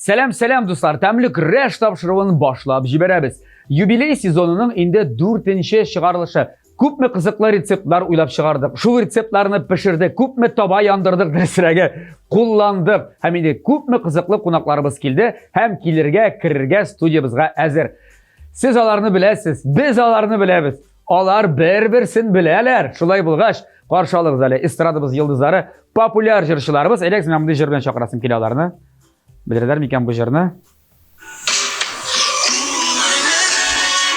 Сәлам, сәлам, дуслар! Тәмле көрәш тапшыруын башлап җибәрәбез. Юбилей сезонының инде дүртенче чыгарылышы. Күпме кызыклы рецептлар уйлап чыгардык. Шул рецептларны пешердек, күпме таба яндырдык, дөресрәге, кулландык. Һәм инде күпме кызыклы кунакларыбыз килде һәм килергә, керергә студиябезгә әзер. Сез аларны беләсез, без аларны беләбез. Алар бер-берсен беләләр. Шулай булгач, каршы алыгыз әле эстрадабыз йолдызлары, популяр җырчыларыбыз. Әйдәгез, менә мондый җыр белән чакырасым килә аларны. Белерләр микән бу җырны?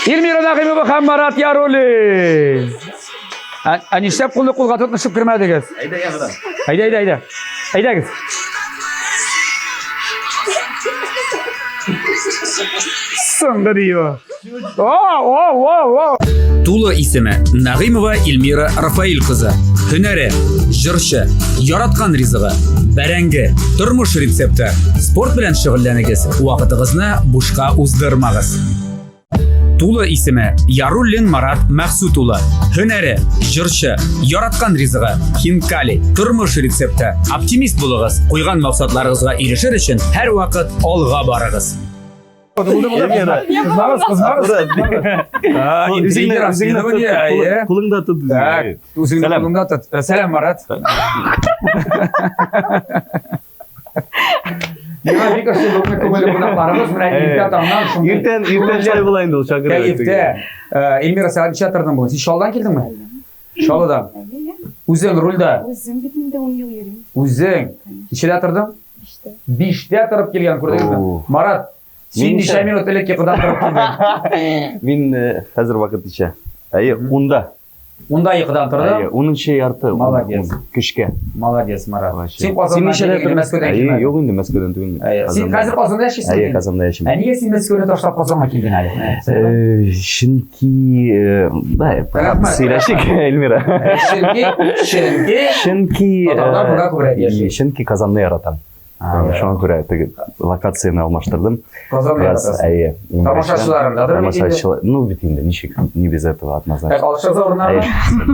Эльмира Нәгыймова һәм Марат Яруллин. Ә, ә нишләп кулны кулга тотынышып кермәдегез? Әйдә ягыда. Әйдә, әйдә, әйдә. Әйдәгез. Соңгы бию. О, о, о, о. Тулы исеме Нагыймова Эльмира Рафаил кызы. Һөнәре җырчы. Яраткан ризыгы бәрәңге. Тормыш рецепты. Спорт белән шөгыльләнегез, вакытыгызны бушка уздырмагыз. Тулы исеме Яруллин Марат Мәхсүт улы. Һөнәре җырчы. Яраткан ризыгы хинкали. Тормыш рецепты. Оптимист булыгыз. Куйган максатларыгызга ирешер өчен һәрвакыт алга барыгыз. Булды, булды. Кызмагыз, кызмагыз. Интрига, расследование, әйе. Кулыңда тот. Так, үзеңне кулыңда тот. Сәлам, Марат. Миңа бик ошый бүгенге күңелле кунакларыбыз. Менә иртә таңнан шундый. Иртән, иртән шулай була инде ул чакыру. Кәефтә. Эльмира, сәгать ничә тордың бүген? Син Чаллыдан килдеңме? Чаллыдан. Үзең рульдә. Үзем бит инде 10 ел йөрим. Үзең. Ничәдә тордың? Биштә. Биштә торып килгән, күрдегезме? Марат, син ничә минут элек йокыдан торып килдең? Мин хәзер вакыт ничә? Әйе, унда. Унда йокыдан тордың? Әйе, унынчы ярты. Молодец. Көчкә. Молодец, Марат. Син Казаннан килгән, Мәскәүдән килмәдең? Юк инде, Мәскәүдән түгел. Син хәзер Казанда яшисең? Әйе, Казанда яшим. Ә нигә син Мәскәүне ташлап Казанга килдең әле? Чөнки, да, сөйләшик, Эльмира. Чөнки, чөнки, чөнки татарлар монда күбрәк яши. Чөнки Казанны яратам. Шуңа күрә теге локацияне алмаштырдым. Казанны яратасың. Әйе. Тамашачыларың да Тамашачылар, ну бит инде ничек, не без этого однозначно. Так, алышыгыз урыннарны.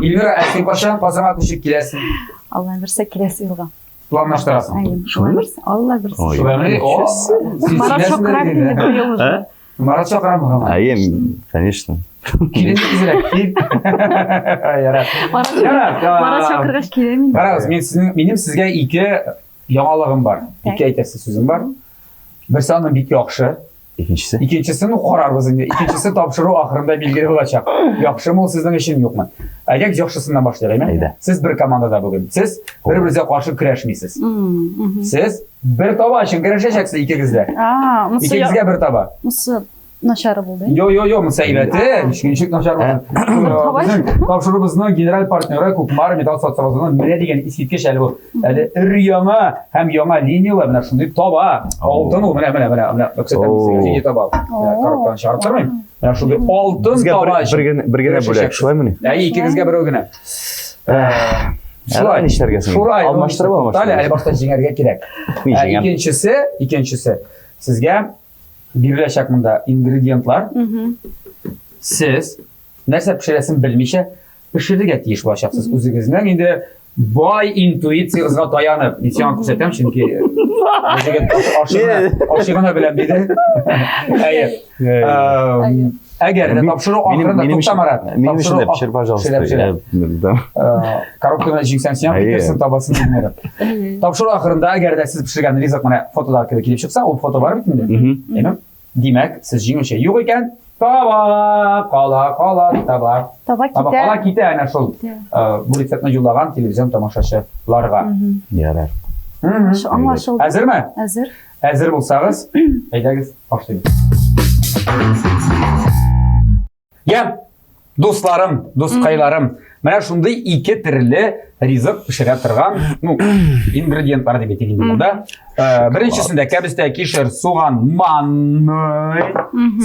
Эльмира, ә син кайчан Казанга күчеп киләсең? Алла бирсә, киләсе елга. Планлаштырасың. Әйе. Шулай бирсә, Алла бирсә. Шулаймыни? О, Марат чакыра бит инде бер ел уже. Марат чакырамы һаман? Әйе, конечно. Килен тизрәк кил. Ярар. Ярар. Марат чакыргач киләм инде. Карагыз, мин сезнең минем сезгә ике яңалыгым бар. Ике әйтәсе сүзем бар. Берсе аның бик яхшы. Икенчесе? Икенчесен ну карарбыз инде. Икенчесе тапшыру ахырында билгеле булачак. Яхшымы ул сезнең өчен, юкмы? Әйдәгез яхшысыннан башлыйк, әйме? Әйдә. Сез бер командада бүген. Сез бер-берегезгә каршы көрәшмисез. Сез бер таба өчен көрәшәчәксез икегез дә. Икегезгә бер таба. Монысы начары булды. Йо, йо, йо, монысы әйбәте. Ничек ничек начар булсын. Безнең тапшыруыбызның генераль партнеры Кукмара металл сатсавызының менә дигән искиткеч әле бу. Әле өр-яңа һәм яңа линияләр менә шундый таба. Алтын ул, менә, менә, менә, менә күрсәтәм сезгә нинди таба. Коробкадан чыгарып тормыйм. Менә шундый алтын таба өчен. Бер генә бүләк, шулаймыни? Әйе, икегезгә берәү генә. Шулай. Нишләргә соң? Шулай. Алмаштырып алмаштырып. Әле башта җиңәргә кирәк. Икенчесе, икенчесе. Сезгә биреләчәк монда ингредиентлар. Сез нәрсә пешерәсен белмичә пешерергә тиеш булачаксыз. Үзегезнең инде бай интуициягызга таянып. Мин сиңа күрсәтәм, чөнки егет ашый гына беләм диде. Әйе. Әгәр дә тапшыру ахырында тукта, Марат. Минем өчен дә пешер, пожалуйста. Коробканы җиңсәң, сиңа китерсен табасын Эльмира. Тапшыру ахырында әгәр дә сез пешергән ризык менә фотодагы кебек килеп чыкса, ул фото бар бит инде. Әйеме? Димәк, сез җиңүче. Юк икән, таба кала кала таба. Таба китә. Таба кала китә әнә шул. Бу рецептны юллаган телевизион тамашачыларга. Ярар. Аңлашылды. Әзерме? Әзер. Әзер булсагыз, әйдәгез, башлыйбыз. Я, дусларым, дускайларым, Менә шундый ике төрле ризык пешерә торган, ну, ингредиентлар дип әйтик инде монда. Э, беренчесендә кәбестә, кишер, суган, манный,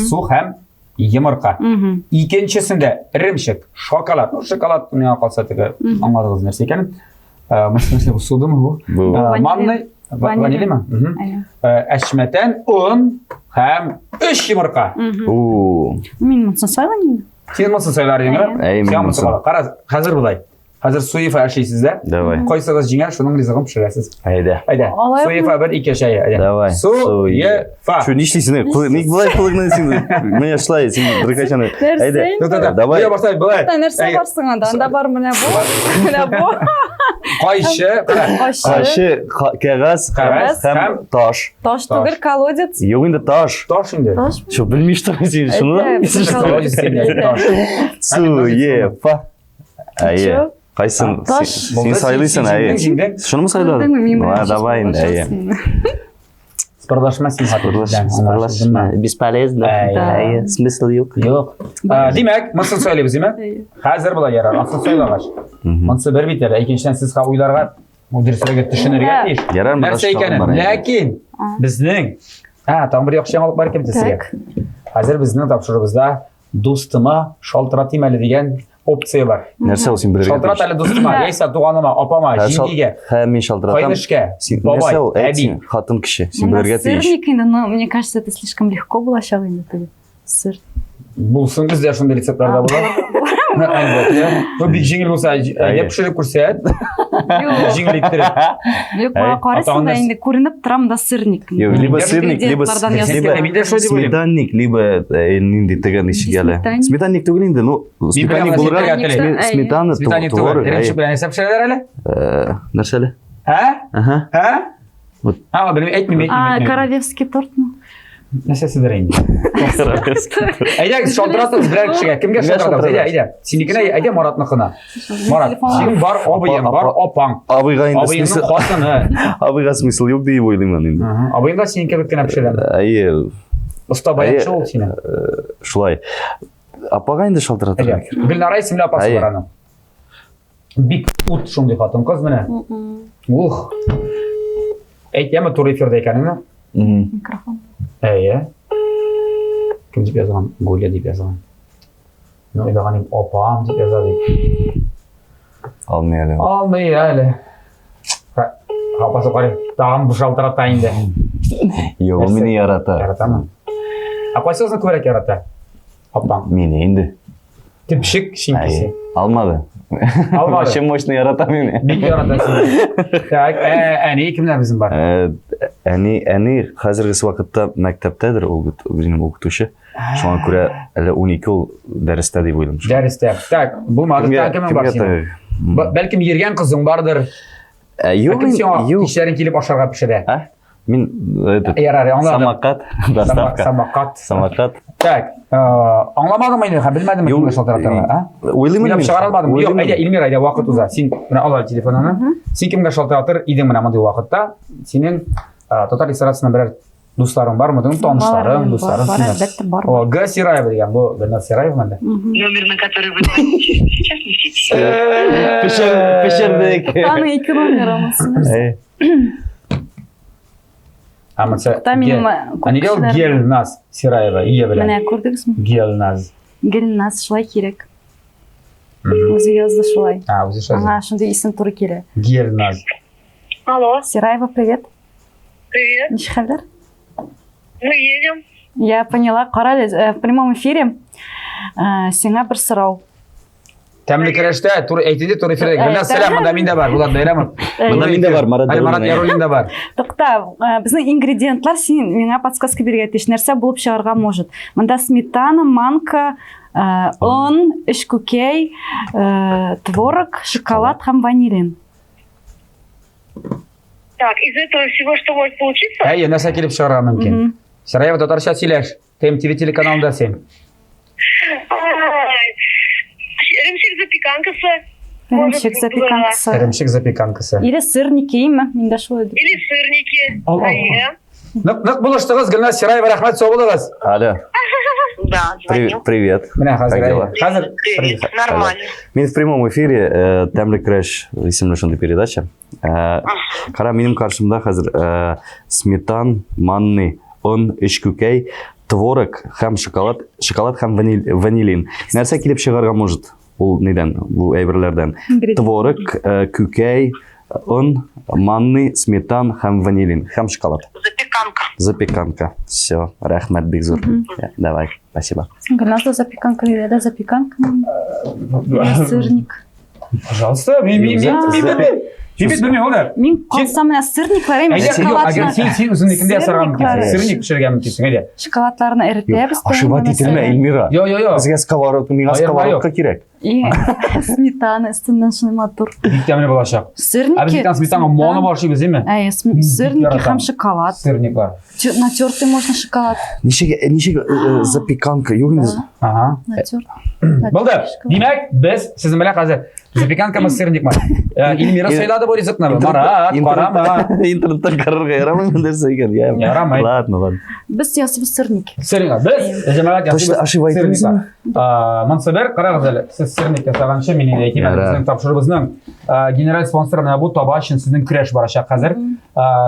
су һәм йомырка. Икенчесендә эремчек, шоколад. Ну, шоколад миңа калса теге аңладыгыз нәрсә икәнен. Э, нәрсә бу судымы бу? Э, манный, ванилиме? Әчмәтән, он һәм өч йомырка. Мин монысын сайлыйм инде. Син монысын сайлар идеңме? Әй, мин монысын. Кара, хәзер болай. Хәзер Суефа эшлисез дә. Давай. Кайсыгыз җиңәр, шуның ризыгын пешерәсез. Әйдә. Әйдә. Суефа бер, ике чәй. Әйдә. Давай. Суефа. Чү, нишлисең? Ник болай кылыңны син? Менә шулай, син беркайчан. Әйдә. Давай. Башлай, болай. Нәрсә бар соң анда? Анда бар менә бу. Менә бу. Кайчы, Кайчы, кәгазь һәм таш. Таш түгел, колодец. Юк инде таш. Таш инде. Таш. Чү, белмиш торасың син шуны да белмисең. Колодец инде, таш. Суефа. Әйе. Кайсын? Син сайлыйсың, әйе. Шуны сайладың? Давай инде, әйе. Спорлашма син Спорлашма. Бесполезно. Әйе, смысл юк. Юк. Димәк, монысын сайлыйбыз, димәк? Хәзер болай ярар, анысын сайлагач. Монысы бер бит әле, икенчедән сез уйларга, дөресрәге төшенергә тиеш. Ярар, нәрсә икәнен. Ләкин безнең, тагын бер яхшы яңалык бар икән бит сезгә. Хәзер безнең тапшыруыбызда дустыма шалтыратыйм әле дигән опция бар. Нәрсә ул син белергә Шалтырат әле дустыма, яисә туганыма, апама, җиңгигә. Һәм мин шалтыратам. Кайнешкә, бабай, нәрсә ул? Әйт әби. син, хатын кеше, син белергә тиеш. Сырник инде, но мне кажется, это слишком легко булачак инде теге сыр. Булсын бездә шундый рецептлар да була. Әлбәттә. Бу бик җиңел булса, әйдә пешереп күрсәт. Җиңел иттереп. Юк, карыйсың да инде күренеп тора монда сырник. Юк, либо сырник, либо сметанник, либо нинди теге ничек әле. Сметанник түгел инде, ну, сметанник булырга сметана, сметанник түгел. Эремчек белән нәрсә пешерәләр әле? Нәрсә әле? Ә? Аһа. Ә? Вот. А, белмим, әйтмим, әйтмим. А, королевский тортмы? Нәрсәседер инде. Әйдә, шалтыратыгыз берәр кешегә. Кемгә шалтыратабыз? Әйдә, әйдә. Синекенә, әйдә Маратныкына. Марат, синең бар абыең, бар апаң. Абыйга инде Абыеңның хатыны. Абыйга смысл юк дип уйлыйм мин инде. Абыең да синең кебек кенә пешерә. Әйе. Оста баянчы ул синең. Шулай. Апага инде шалтыратырга кирәк. Гөлнара исемле апасы бар аның. Бик ут шундый хатын-кыз менә. Ух. Әйтәме туры эфирда икәнеңне? Микрофон. Әйе. Кем дип язган? Гуля дип язган. Мин уйлаган идем, апам дип яза дип. Алмый әле. Алмый әле. Апасы карый, тагын шалтырата инде. Юк, ул мине ярата. Яратамы? Ә кайсыгызны күбрәк ярата? Апаң. Мине инде. Төпчек чөнки. Алмады. Алмады. Вообще мощно ярата мине. Бик ярата сине. Так, әни кемнәр безнең бар? Әни, әни хәзерге вакытта мәктәптәдер, ул бит үзенең укытучы. Шуңа күрә әле 12 ул дәрестә дип уйлыйм. Дәрестә. Так, булмады. Так, кемең бар синең? Бәлкем йөргән кызың бардыр. Юк, Кем сиңа кичләрен килеп ашарга пешерә? А? Мин этот Ярар, аңладым. Самокат, доставка. Самокат. Самокат. Так, аңламадым инде, белмәдем кемгә шалтыратырга, а? Уйлыйм мин. Чыгара алмадым. Юк, әйдә, Эльмира, әйдә, вакыт уза. Син менә ал әле телефоныңны. Син кемгә шалтыратыр идең менә мондый вакытта? Синең татар эстрадасыннан берәр дусларың бармы? Танышларың, дусларың. Бар, әлбәттә, бар. О, Г. Сираева дигән, бу Гөлназ Сираева монда. Номер, на который вы звоните, сейчас не в сети. Пешердек. Аның ике номеры. А монысы Та минем А нигә ул Гелназ Сираева ия белән? Менә күрдегезме? Гелназ. Гелназ шулай кирәк. Үзе язды шулай. А, үзе шулай. Аңа шундый исем туры килә. Гелназ. Алло. Сираева, привет. Привет. Ничек хәлләр? Мы едем. Я поняла. Кара әле, в прямом эфире сиңа бер сорау. Тәмле көрәштә туры әйтелде, туры эфирдә. Гөлназ, сәлам, монда мин дә бар, Булат Бәйрәмов. Монда мин дә бар, Марат Яруллин. Марат Яруллин да бар. Тукта, безнең ингредиентлар син миңа подсказка бирергә тиеш. Нәрсә булып чыгарга может? Монда сметана, манка, он, өч күкәй, творог, шоколад һәм ванилин. Так, из этого всего что может получиться? Әйе, нәрсә килеп чыгарга мөмкин? Сараева татарча сөйләш. ТМТВ телеканалында син. Эремчек запеканкасы. Эремчек запеканкасы. Эремчек запеканкасы. Или сырники, име? Мин дә шулай дип. Или сырники. Ал, ал, ал. Нык, нык булыштыгыз, Гөлназ Сираева, рәхмәт, сау булыгыз. Алло. Да, звонил. Привет. Менә хәзер. Как дела? Хәзер. Привет, привет. Нормально. Мин в прямом эфире Тәмле көрәш исемле шундый передача. Кара, минем каршымда хәзер сметан, манный, он, өч күкәй, творог һәм шоколад, шоколад һәм ванилин. Нәрсә килеп чыгарга может ул нидән, бу әйберләрдән? Творог, күкәй, он, манный, сметан һәм ванилин, һәм шоколад. Запеканка. Запеканка. Все, рәхмәт бик зур. Давай, спасибо. Гөлназ запеканка диде, да запеканка. Сырник. Пожалуйста, мин мин мин мин белмим. Мин бит белмим ул. Мин калсам менә сырниклар әйме шоколадны. Син син үзеңнекендә ясарга мөмкинсең. Сырник пешерергә мөмкинсең, әйдә. Шоколадларны эретәбез. Ошибать ителмә, Эльмира. Йо, йо, йо. Безгә сковородка, миңа сковородка кирәк. И сметана өстеннән шундый матур. Бик тәмле булачак. Сырники. Ә без бит сметана моны ашыйбыз, әйме? Әйе, сырники һәм шоколад. Сырниклар. Натертый можно шоколад. Ничек, ничек запеканка? Юк инде. Ага. Натертый. Булды. Димәк, без сезнең белән хәзер запеканкамы, сырникмы? Эльмира сайлады бу ризыкны. Марат, карама. Интернеттан карарга ярамый нәрсә икән. Ярамый. Ладно, ладно. Без ясыйбыз сырник. Сырник. Без җәмәгать ясыйбыз. Ошибайтесыңме? Монсы бер, карагыз әле. Сез сырник ясаганчы мин инде әйтим әле, безнең тапшыруыбызның генераль спонсоры менә бу таба өчен сезнең көрәш барачак хәзер.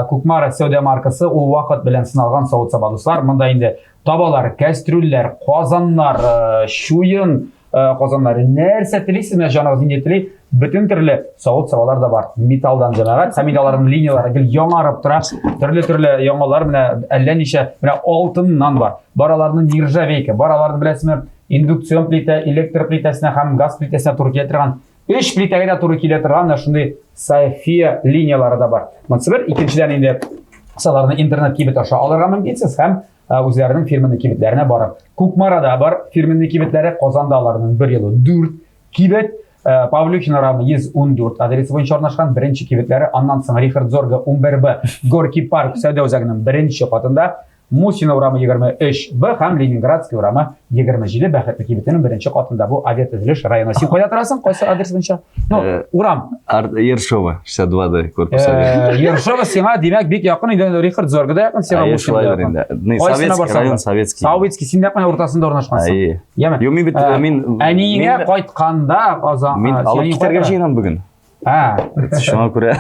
Кукмара сәүдә маркасы ул вакыт белән сыналган савыт-саба дуслар. Монда инде табалар, кәстрүлләр, казаннар, чуен казаннар, нәрсә телисез, менә җаныгыз нинди тели, бөтен төрле савыт-сабалар да бар. Металлдан җәмәгать, һәм инде аларның линияләре гел яңарып тора. Төрле-төрле яңалар менә әллә ничә, менә алтыннан бар. Бар аларның нержавейка, бар аларның беләсезме, индукцион плитә, электр плитәсенә һәм газ плитәсенә туры килә торган, өч плитәгә дә туры килә торган менә шундый София линияләре дә бар. Монысы бер, икенчедән инде сез аларны интернет кибет аша алырга мөмкинсез һәм үзләренең фирменный кибетләренә барып. Кукмарада бар фирменный кибетләре, Казанда аларның бер юлы 4 кибет. Павлюхин урамы 114 адресы буенча урнашкан беренче кибетләре, аннан соң Рихард Зорга 11Б Горький парк сәүдә үзәгенең беренче катында, Мусина урамы 23 Б һәм Ленинградский урамы 27 Бәхетле кибетенең беренче катында. Бу авиатөзелеш районы. Син кайда торасың? Кайсы адрес буенча? Ну, урам. Ершова, 62 Д корпус. Ершова сиңа, димәк, бик якын инде Рихард Зорга да якын, сиңа Мусина да якын. Советский район, Советский. Советский, син нәкъ менә уртасында урнашкансың. Яме. Юк, мин бит мин әниеңә кайтканда Казан. Мин алып китәргә җыенам бүген. Ә. Шуңа күрә.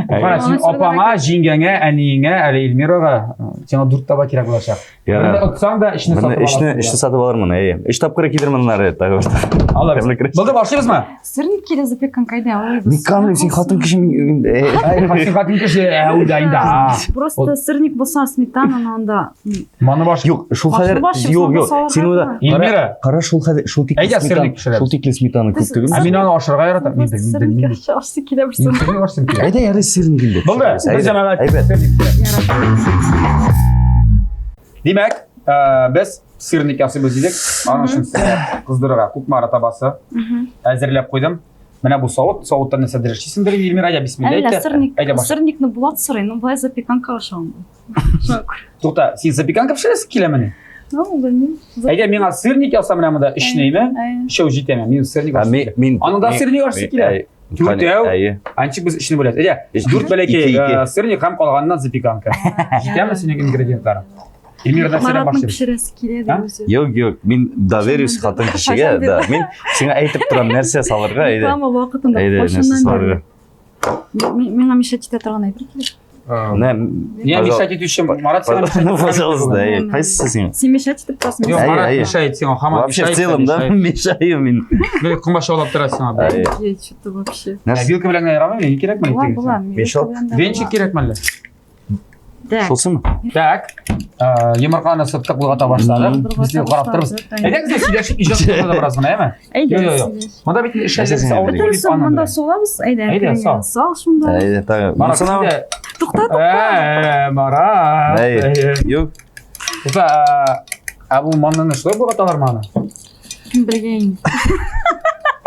Кара, син апаңа, җиңгәңә, әниеңә, әле Эльмирага сиңа дүрт таба кирәк булачак. Берне отсаң да эшне сатып аласың. Эшне сатып алырмын, әйе. Өч тапкыр кидермен ары, тагы. Алабыз. Булды, башлыйбызмы? Сырник или запеканка әйдә алабыз. Мин камлым, син хатын кеше. Әй, син хатын кеше, әүдә инде. Просто сырник булса сметана анда. Маны баш. Юк, шул хәләр. Юк, юк. Син уйла. Эльмира, кара шул хәләр, шул тикле сметана, шул тикле сметана күп түгелме? Ә мин аны ашарга яратам. Мин белмим, мин. Ашсы килә берсе. Мин ашсым килә. Әйдә, ярый сырник инде. Булды. Без җәмәгать. Әйбәт. Димәк, без сырник ясыйбыз дидек. Аның өчен сезгә кыздырырга Кукмара табасы әзерләп куйдым. Менә бу савыт, савыттан нәрсәдер эшлисеңдер инде, Эльмира, әйдә, бисмилла әйт. Әллә сырникны Булат сорый, ну болай запеканка ашаган. Тукта, син запеканка пешерәсең киләмени? Ну, белмим. Әйдә, миңа сырник яса менә монда өчне име? Өчәү җитәме? Мин сырник ашыйм. Мин Аның да сырник ашысы килә. Дүртәү. Анчик без өчне бүләбез. Әйдә, дүрт бәләкәй сырник һәм калганыннан запеканка. Җитәме синең ингредиентларың? Эльмира нәрсәдән башлыйбыз? Пешерәсе килә ди үзе. Юк, юк, мин доверюсь хатын кешегә, да. Мин сиңа әйтеп торам, нәрсә салырга, әйдә. Реклама вакытында. Әйдә, нәрсә салырга. Миңа мешать итә торган әйбер кирәк. Менә Миңа мешать итүче Марат сиңа мешать. Ну, пожалуйста, кайсысы сиңа? Син мешать итеп торасың. Юк, Марат мешает сиңа, һаман Вообще в целом, да, мешаю мин. Гел комача алып тора сиңа. Что-то вообще. Вилка белән генә ярамый, ни кирәкме? Була, була. Мешал. Венчик кирәкме әллә? Так. Шулсымы? Так. Йомырканы сыттык, болгата башладык. Без карап торабыз. Әйдәгез дә сөйләшеп иҗат турында да бераз гына, әйме? Әйдә. Юк, юк, юк. Монда бит эшләсәң авыр түгел. Монда салабыз, әйдә. Әйдә, сал. Сал шунда. Әйдә, тагы. Монысына Тукта, тукта. Марат. Юк. Тукта, ә бу маннаны шулай болгаталармы аны? Кем белгән?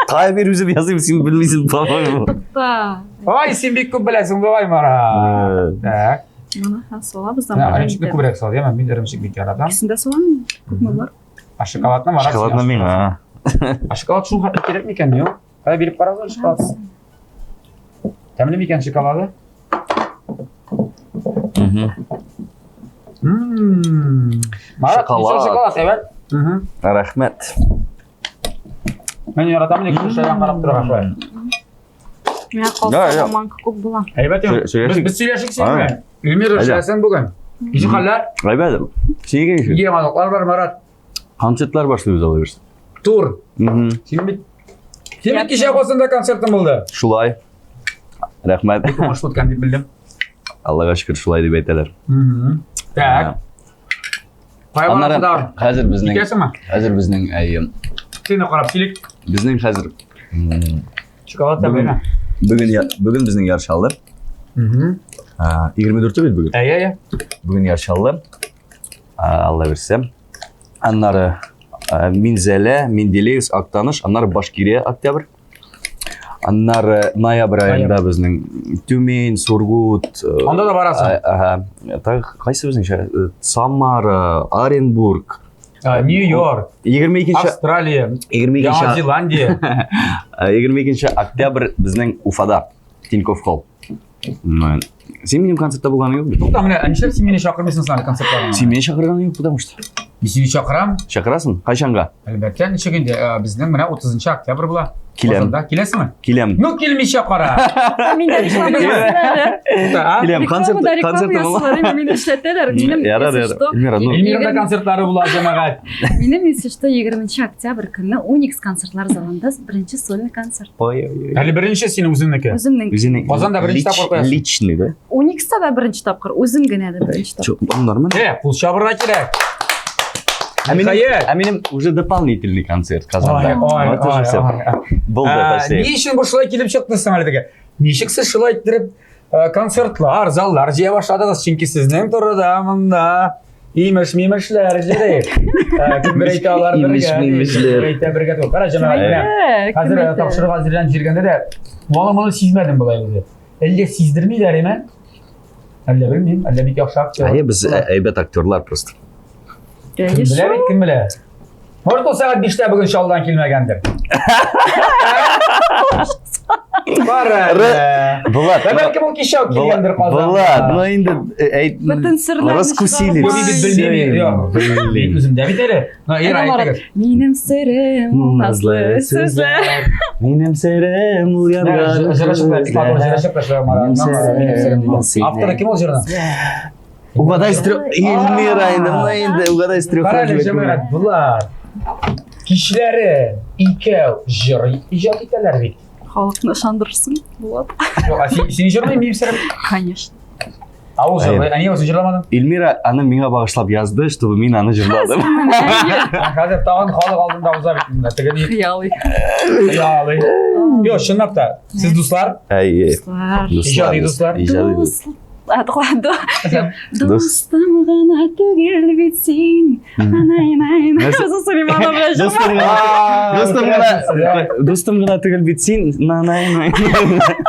Кая бер үзем языйм, син белмисең, по-моему. Тукта. Ой, син бик күп беләсең, бугай, Марат. Так. Моны һәм салабыз да. Менә эремчекне күбрәк сал, яме, мин эремчек бик яратам. Икесен дә салам, күпме бар? Ә шоколадны Марат. Шоколадны миңа. Ә шоколад шул хәтле кирәк микән, юк? Кая биреп карагыз шоколад. Тәмле микән шоколады? Марат, Шоколад. шоколад, әйбәт. Рәхмәт. Мин яратам инде кешеләрдән карап торырга шулай. Миңа Да, калса да. манка күп була. Әйбәт. Сөйләшик. Без без сөйләшик синең белән. Эльмира, Әйдә. эшләсәң бүген. Ничек хәлләр? Әйбәт. Синеке ничек? Яңалыклар бар, Марат. Концертлар башлыйбыз алай бирсә. Тур. Мгм. Син бит Син бит кичә Казанда концертың булды. Шулай. Рәхмәт. Бик уңышлы үткән дип белдем. Аллага шөкер, шулай дип әйтәләр. Так. Кая Аннары барасың тагын? хәзер безнең Китәсеңме? хәзер безнең әй, Сине карап килик. безнең хәзер м, Шоколад бүген тәмлеме? бүген я- бүген безнең Яр Чаллы. 24 бит бүген. Әйе, әйе. Бүген Яр Чаллы. Алла бирсә. Аннары Минзәлә, Менделеевск, Актаныш, аннары Башкирия, октябрь. Аннары ноябрь аенда безнең Тюмень, Сургут. Анда да барасың. Ага. Тагы кайсы безнең шәһәр? Самара, Оренбург. Нью-Йорк, 22 Австралия, 22 Яңа Зеландия. 22 октябрь безнең Уфада, Тинькофф Холл. Син минем концертта булганың юк бит. Тукта, менә нишләп син мине чакырмыйсың соң әле концертларыңа? Син мине чакырганың юк, потому что. Мин сине чакырам. Чакырасың? Кайчанга? Әлбәттә, ничек инде, безнең менә 30 октябрь була. Киләм. Казанда. Киләсеңме? Киләм. Ну, килмичә кара. Мин дә реклама ясыйлар. Тукта, а? Киләм. Концерт Рекламада реклама концерт ясыйлар, мине эшләтәләр. Минем, Ярар, если ярар. что, Эльмира, ну Эльмирада концертлары була, җәмәгать. Минем, если что, 20 октябрь көнне Уникс концертлар залында беренче сольный концерт. Ой, ой, ой. Әле беренче синең үзеңнеке. Үземнең. Үзенең Казанда беренче тапкыр куясың. Личный, да? Уникста да беренче тапкыр, үзем генә дә беренче тапкыр. Чё, нормально? Э, кул чабырга кирәк. Ә минем, Михаил. ә минем уже дополнительный концерт Казанда. Ай, ай, Вот уже ай, всё. ай, ай. Булды, Ә, точнее. Ни өчен бу шулай килеп чыкты соң әле теге? Ничек сез шулай иттереп концертлар, заллар җыя башладыгыз? Чөнки сезнең турыда монда имеш-мимешләр йөри. Кемдер әйтә алар бергә, Имеш-мимешләр. кемдер әйтә бергә түгел. Кара, җәмәгать, менә Э, кем хәзер әйтә? тапшырырга әзерләнеп йөргәндә дә моны моны сизмәдем болай үзе. Әллә сиздермиләр име? Әллә белмим, әллә бик яхшы актер. Әйе, без әйбәт актерлар просто. Әйе, Кем белә шул. бит, кем белә. Может, ул сәгать 5-тә бүген Чаллыдан килмәгәндер. Бар әле. Булат, Ә бәлкем ул кичә үк килгәндер Казанга. Булат, ну инде әйт, Бөтен серләрне раскусили. Бу бит белмим, юк. Мин Блин. үземдә бит әле. Ну, Ира, Әнә, Марат, әйтегез. Минем серем ул назлы сүзләр. Минем серем ул янган Җыры чыкты, бик матур җыры чыкты шулай Марат. Минем серем ул синең. Авторы кем ул җырның? Угадай с трех... Эльмира инде, ну инде, угадай с трех. Кара әле, җәмәгать, болар кичләре икәү җыр иҗат итәләр бит. Халыкны ышандырырсың, Булат. Юк, ә син, син җырлый минем серем. Конечно. Ә ул җырлый, ә нигә үзең җырламадың? Эльмира аны миңа багышлап язды, чтобы мин аны җырладым. Хәзер тагын халык алдында уза бит монда. Теге ни Хыялый. хыялый. Юк, чынлап та, сез дуслар, Әйе. Дуслар. Иҗади дуслар. Иҗади дус. Дус. А, ладно. Дустым гына түгел бит син. Анай, най, най. Нәрсә? Үзен Сулейманов белән Дустым гына, дустым гына, дустым гына түгел бит син, на на на.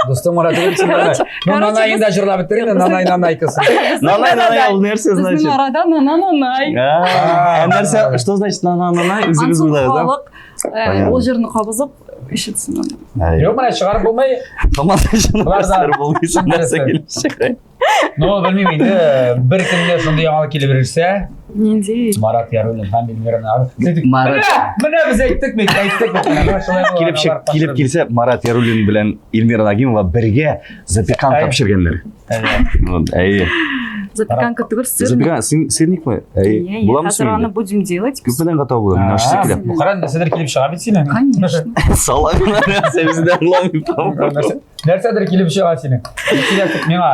Дустым гына түгел син. Ну, Короче, нанайын да җырлап бетер инде, нанай нанайкасы. На на на ул нәрсә Безнең значит? арада на-на-на-най. А нәрсә, что значит на на на на? Үзегез Ансыз уйлагыз, да? халык Понятно. ул җырны кабызып ишетсен аны. Әйе. Юк, менә чыгарып булмый. Һаман да шуны Болар да- нәрсәләр булмыйсың, нәрсә килеп чыга. Ну, белмим инде, бер көнгә шундый яңалык килеп ирешсә, Нинди? Марат Яруллин һәм Эльмира Наров. Марат Менә без әйттек бит, әйттек бит. Менә шулай була, килеп чык, алар килеп килсә, Марат Яруллин белән Эльмира Нагимова бергә запеканка Әйе. пешергәннәр. Әйе. Вот, әйе. Запеканка түгел, сырник. Запеканка, сырникмы? Әйе. Әйе, Буламы хәзер аны сырник? будем делать. Күпмедән готов була? Мин ашыйсы килә. Бу кара нәрсәдер килеп чыга бит синең. Конечно. Салак нәрсә бездә аңламый там. Нәрсәдер килеп чыга синең. Киләсек миңа,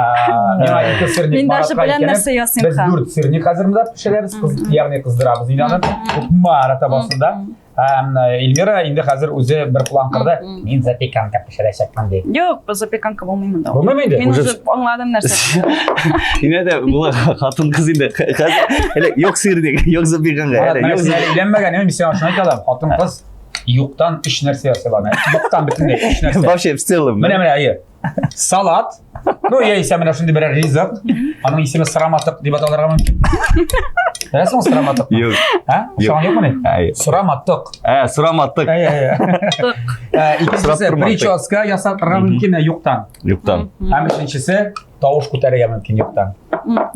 миңа ике сырник Мин даже Маратка белән икәнен. нәрсә ясыйм Без ха. дүрт сырник хәзер монда пешерәбез, ягъни кыздырабыз инде аны. Кукмара табасында. Һәм Эльмира инде хәзер үзе бер план корды. Мин запеканка пешерәчәкмен ди. Юк, запеканка булмый монда. Булмыймы инде? Мин Уже уже аңладым нәрсә. Инә дә була хатын кыз инде. Хәзер әле юк сырник, юк запеканка. Марат, Әле менә юк син әле өйләнмәгән, мин сиңа шуны әйтә алам. Хатын-кыз юктан өч нәрсә ясый ала. Юктан бөтенләй өч нәрсә. Вообще в целом. Менә менә әйе. Салат. Ну, яисә менә шундый берәр ризык. Аның исеме сыраматык дип аталырга мөмкин. Беләсеңме сораматыкны? Юк. Ә? Ошаган юкмыни? Әй. Сораматык. Ә, сораматтык. Әй, әй, әй. Ә, Икенчесе Сорап торматтык. прическа ясатырга мөмкин юктан. Юктан. Һәм өченчесе тавыш күтәрергә мөмкин юктан.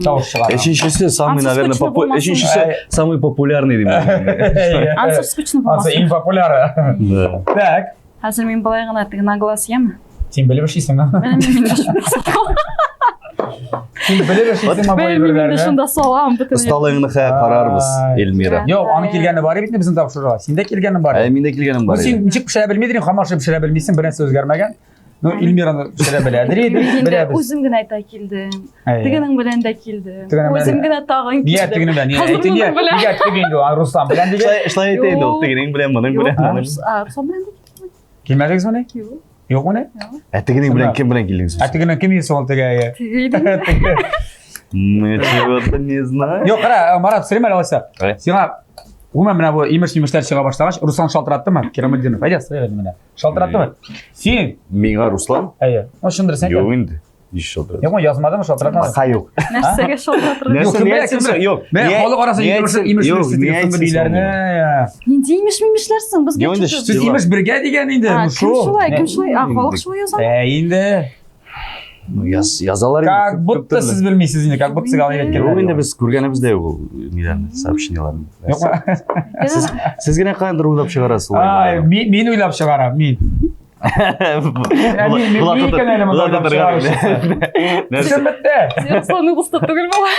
Тавыш чыгара. Өченчесе самый, Ансыз наверное, скучно попу... булмасын. Өченчесе Әй. самый популярный дим. Ансыз скучно Ансы булмасын. иң популяры. Да. Так. Хәзер мин болай гына теге на глаз яме. Син белеп эшлисеңме? Менә мин инде шунда салам. Син белеп эшлисеңме бу Менә мин инде әйберләрне? шунда салам бөтен. Осталыгыңны хә карарбыз, Ай. Эльмира. Юк, аның килгәне бар бит инде безнең тапшыруга. Син дә килгәнең бар. Ә, миндә килгәнем Ну, бар. син иде. ничек пешерә белмидер, һаман шул пешерә белмисең, бер нәрсә үзгәрмәгән. Ну, Эльмираны пешерә беләдер иде, Мин инде беләбез. үзем генә әйтә килдем. Әйе. Тегенең белән дә килдем. Тегенең белән Үзем дә. генә тагын Нигә килдем. тегенең белән? Нигә Хәзер әйтте, нигә моның белән. нигә теге инде ул, Руслан белән дигән. Шулай шулай әйтә инде ул, Юк. тегенең белән, моның Юк, белән, моның. Руслан белән дә килдем. Килмәдегезмени? Юк. Юкмыни? Ә тегенең белән кем белән килдегез? Ә тегенең кем есе ул теге? әйе. Теге иде. Теге. Мы чего-то не знаем. Юк, кара, Марат, сорыйм әле алайса. Әй. Сиңа гомумән менә бу имеш-мимешләр чыга башлагач, Руслан шалтыраттымы? Кираметдинов. Әйдә, сорыйк әле менә. Шалтыраттымы? Син, Миңа Руслан? әйе. Ну, чын дөресен Юк әйт. инде. Иш шалтырат. Юкмы, язмадымы, шалтыратмадымы? Пока юк. Нәрсәгә шалтыратырга? Юк, Нәрсә, кем ни белә, әйтсен кем белә? соң? Юк. Менә Ни- халык арасында ни имеш әйтсен? имеш Юк, ни имеш әйтсен өйләрне. соң? Нинди имеш-мимешләр соң? Безгә Юк инде, чүтү. Сез имеш бергә дигән инде, А, ну Кем шул. шулай, кем шулай? А, халык шулай яза. Ә инде Ну, яз, язалар инде. как күп- күп будто төрле. сез белмисез инде, как будто сезгә алай Юк әйткәннәр. инде без күргәнебез дә юк ул ниләрне, сообщениеләрне. Юкмы? Сез, сез генә каяндыр уйлап чыгарасыз Ай, улай. мин мин уйлап чыгарам, мин. Мин мин икән әле монда уйлап чыгаручысы. Нәрсә? Эшем бетте. Син Русланның дусты түгел була.